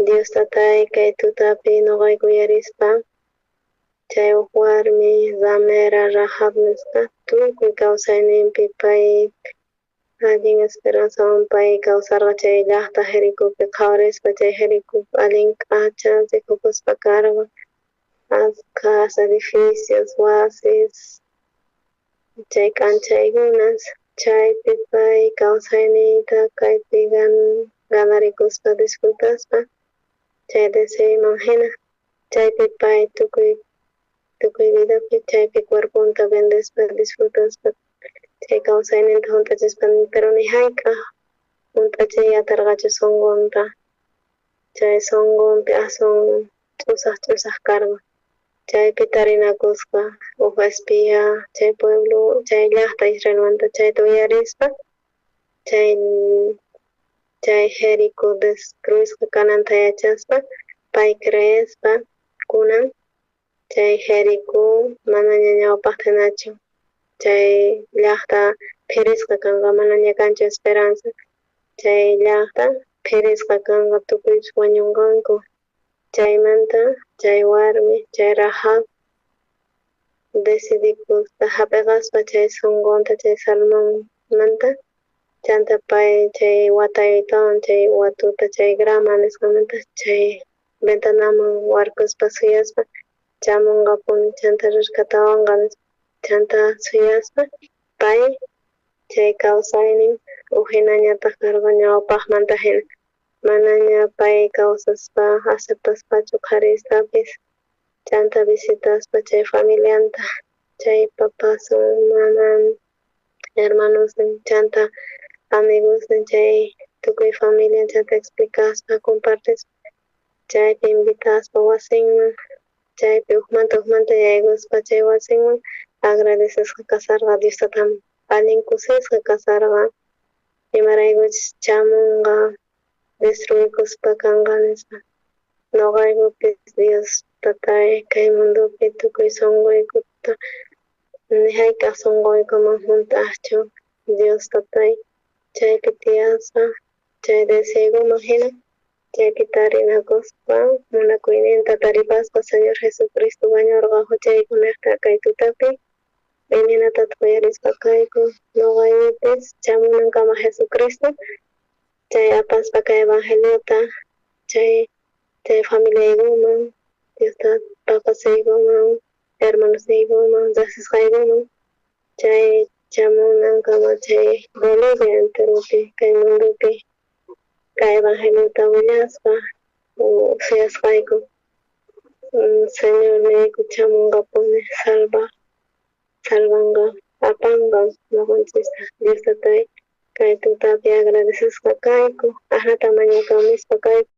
Dios tatay kay tutapi noqayku uyarispa chay uj warmi ramera Rahab nisqa tukuy kawsayninpi pay allin esperanzawan pay kawsarqa chay llaqta Jericopi qhawarispa chay Jerico allin k'acha rikukuspa karqa askha edificios wasis chay k'anchaykunas chaypi pay kawsayniyta kaypi ganarikuspa disfrutaspa chay deseoman hina chaypi pay tukuy tukuy vidapi chaypi cuerponta vendespa disfrutaspa chay kawsayninta hunt'achispa pero ni hayk'aq hunt'achiy atarqachu sunqunta chay sunqunpi aswan ch'usaq ch'usaq karqa chaypi tarinakusqa uj espía chay pueblo chay llaqta Israelmanta chayta uyarispa chay chay Jerico destruisqa kananta yachaspa pay creespa kunan chay Jerico manaña ñawpaqta hinachu chay llaqta phirisqa kanqa manaña kanchu esperanza chay llaqta phirisqa kanqa tukuypis wañunqanku chaymanta chay warmi chay Rahab decidikuspa hap'iqaspa chay sunqunta chay Salmonmanta chanta pay chay wataytawan chay watuta chay grama nisqamanta chay ventanaman warkuspa suyaspa chamunqapuni chanta rescatawanqa nispa chanta suyaspa pay chay kawsaynin uj hinañataq karqa ñawpaqmanta hina manaña pay kawsaspa aceptaspachu qharistapis chanta visitaspa chay familianta chay papasun maman hermanosnin chanta amigosnin chay tukuy familian chanta explicaspa compartispa chaypi invitaspa wasinman chaypi ujmanta ujmanta yaykuspa chay wasinman agradecesqa kasarqa Dios tatan allin kusisqa kasarqa imaraykuchus chamunqa destruikuspa kanqa nispa noqaykupis Dios tatay kay mundopi tukuy sunquykuta ni hayk'aq sunquykuman hunt'aqchu Dios tatay chaypi tiyaspa chay deseoykuman hina chaypi tarinakuspa munakuyninta taripaspa Señor Jesucristo wañurqa huchaykunaqta kay tutapi imaynatataq uyarispa kayku noqaykupis chamunankama Jesucristo chay apaspa kay evangeliota chay chay familiaykuman Diosta papasiykuman hermanosniykuman riqsisqaykuman chay chamunankama chay Bolivia enteropi kay mundopi kay evangeliota willaspa suyasqayku Señorniyku chamunqapuni salva salvanqa apanqa noqanchista Dios tatay kay tutapi agradecesqa kayku ajnata mañakamispa kayku.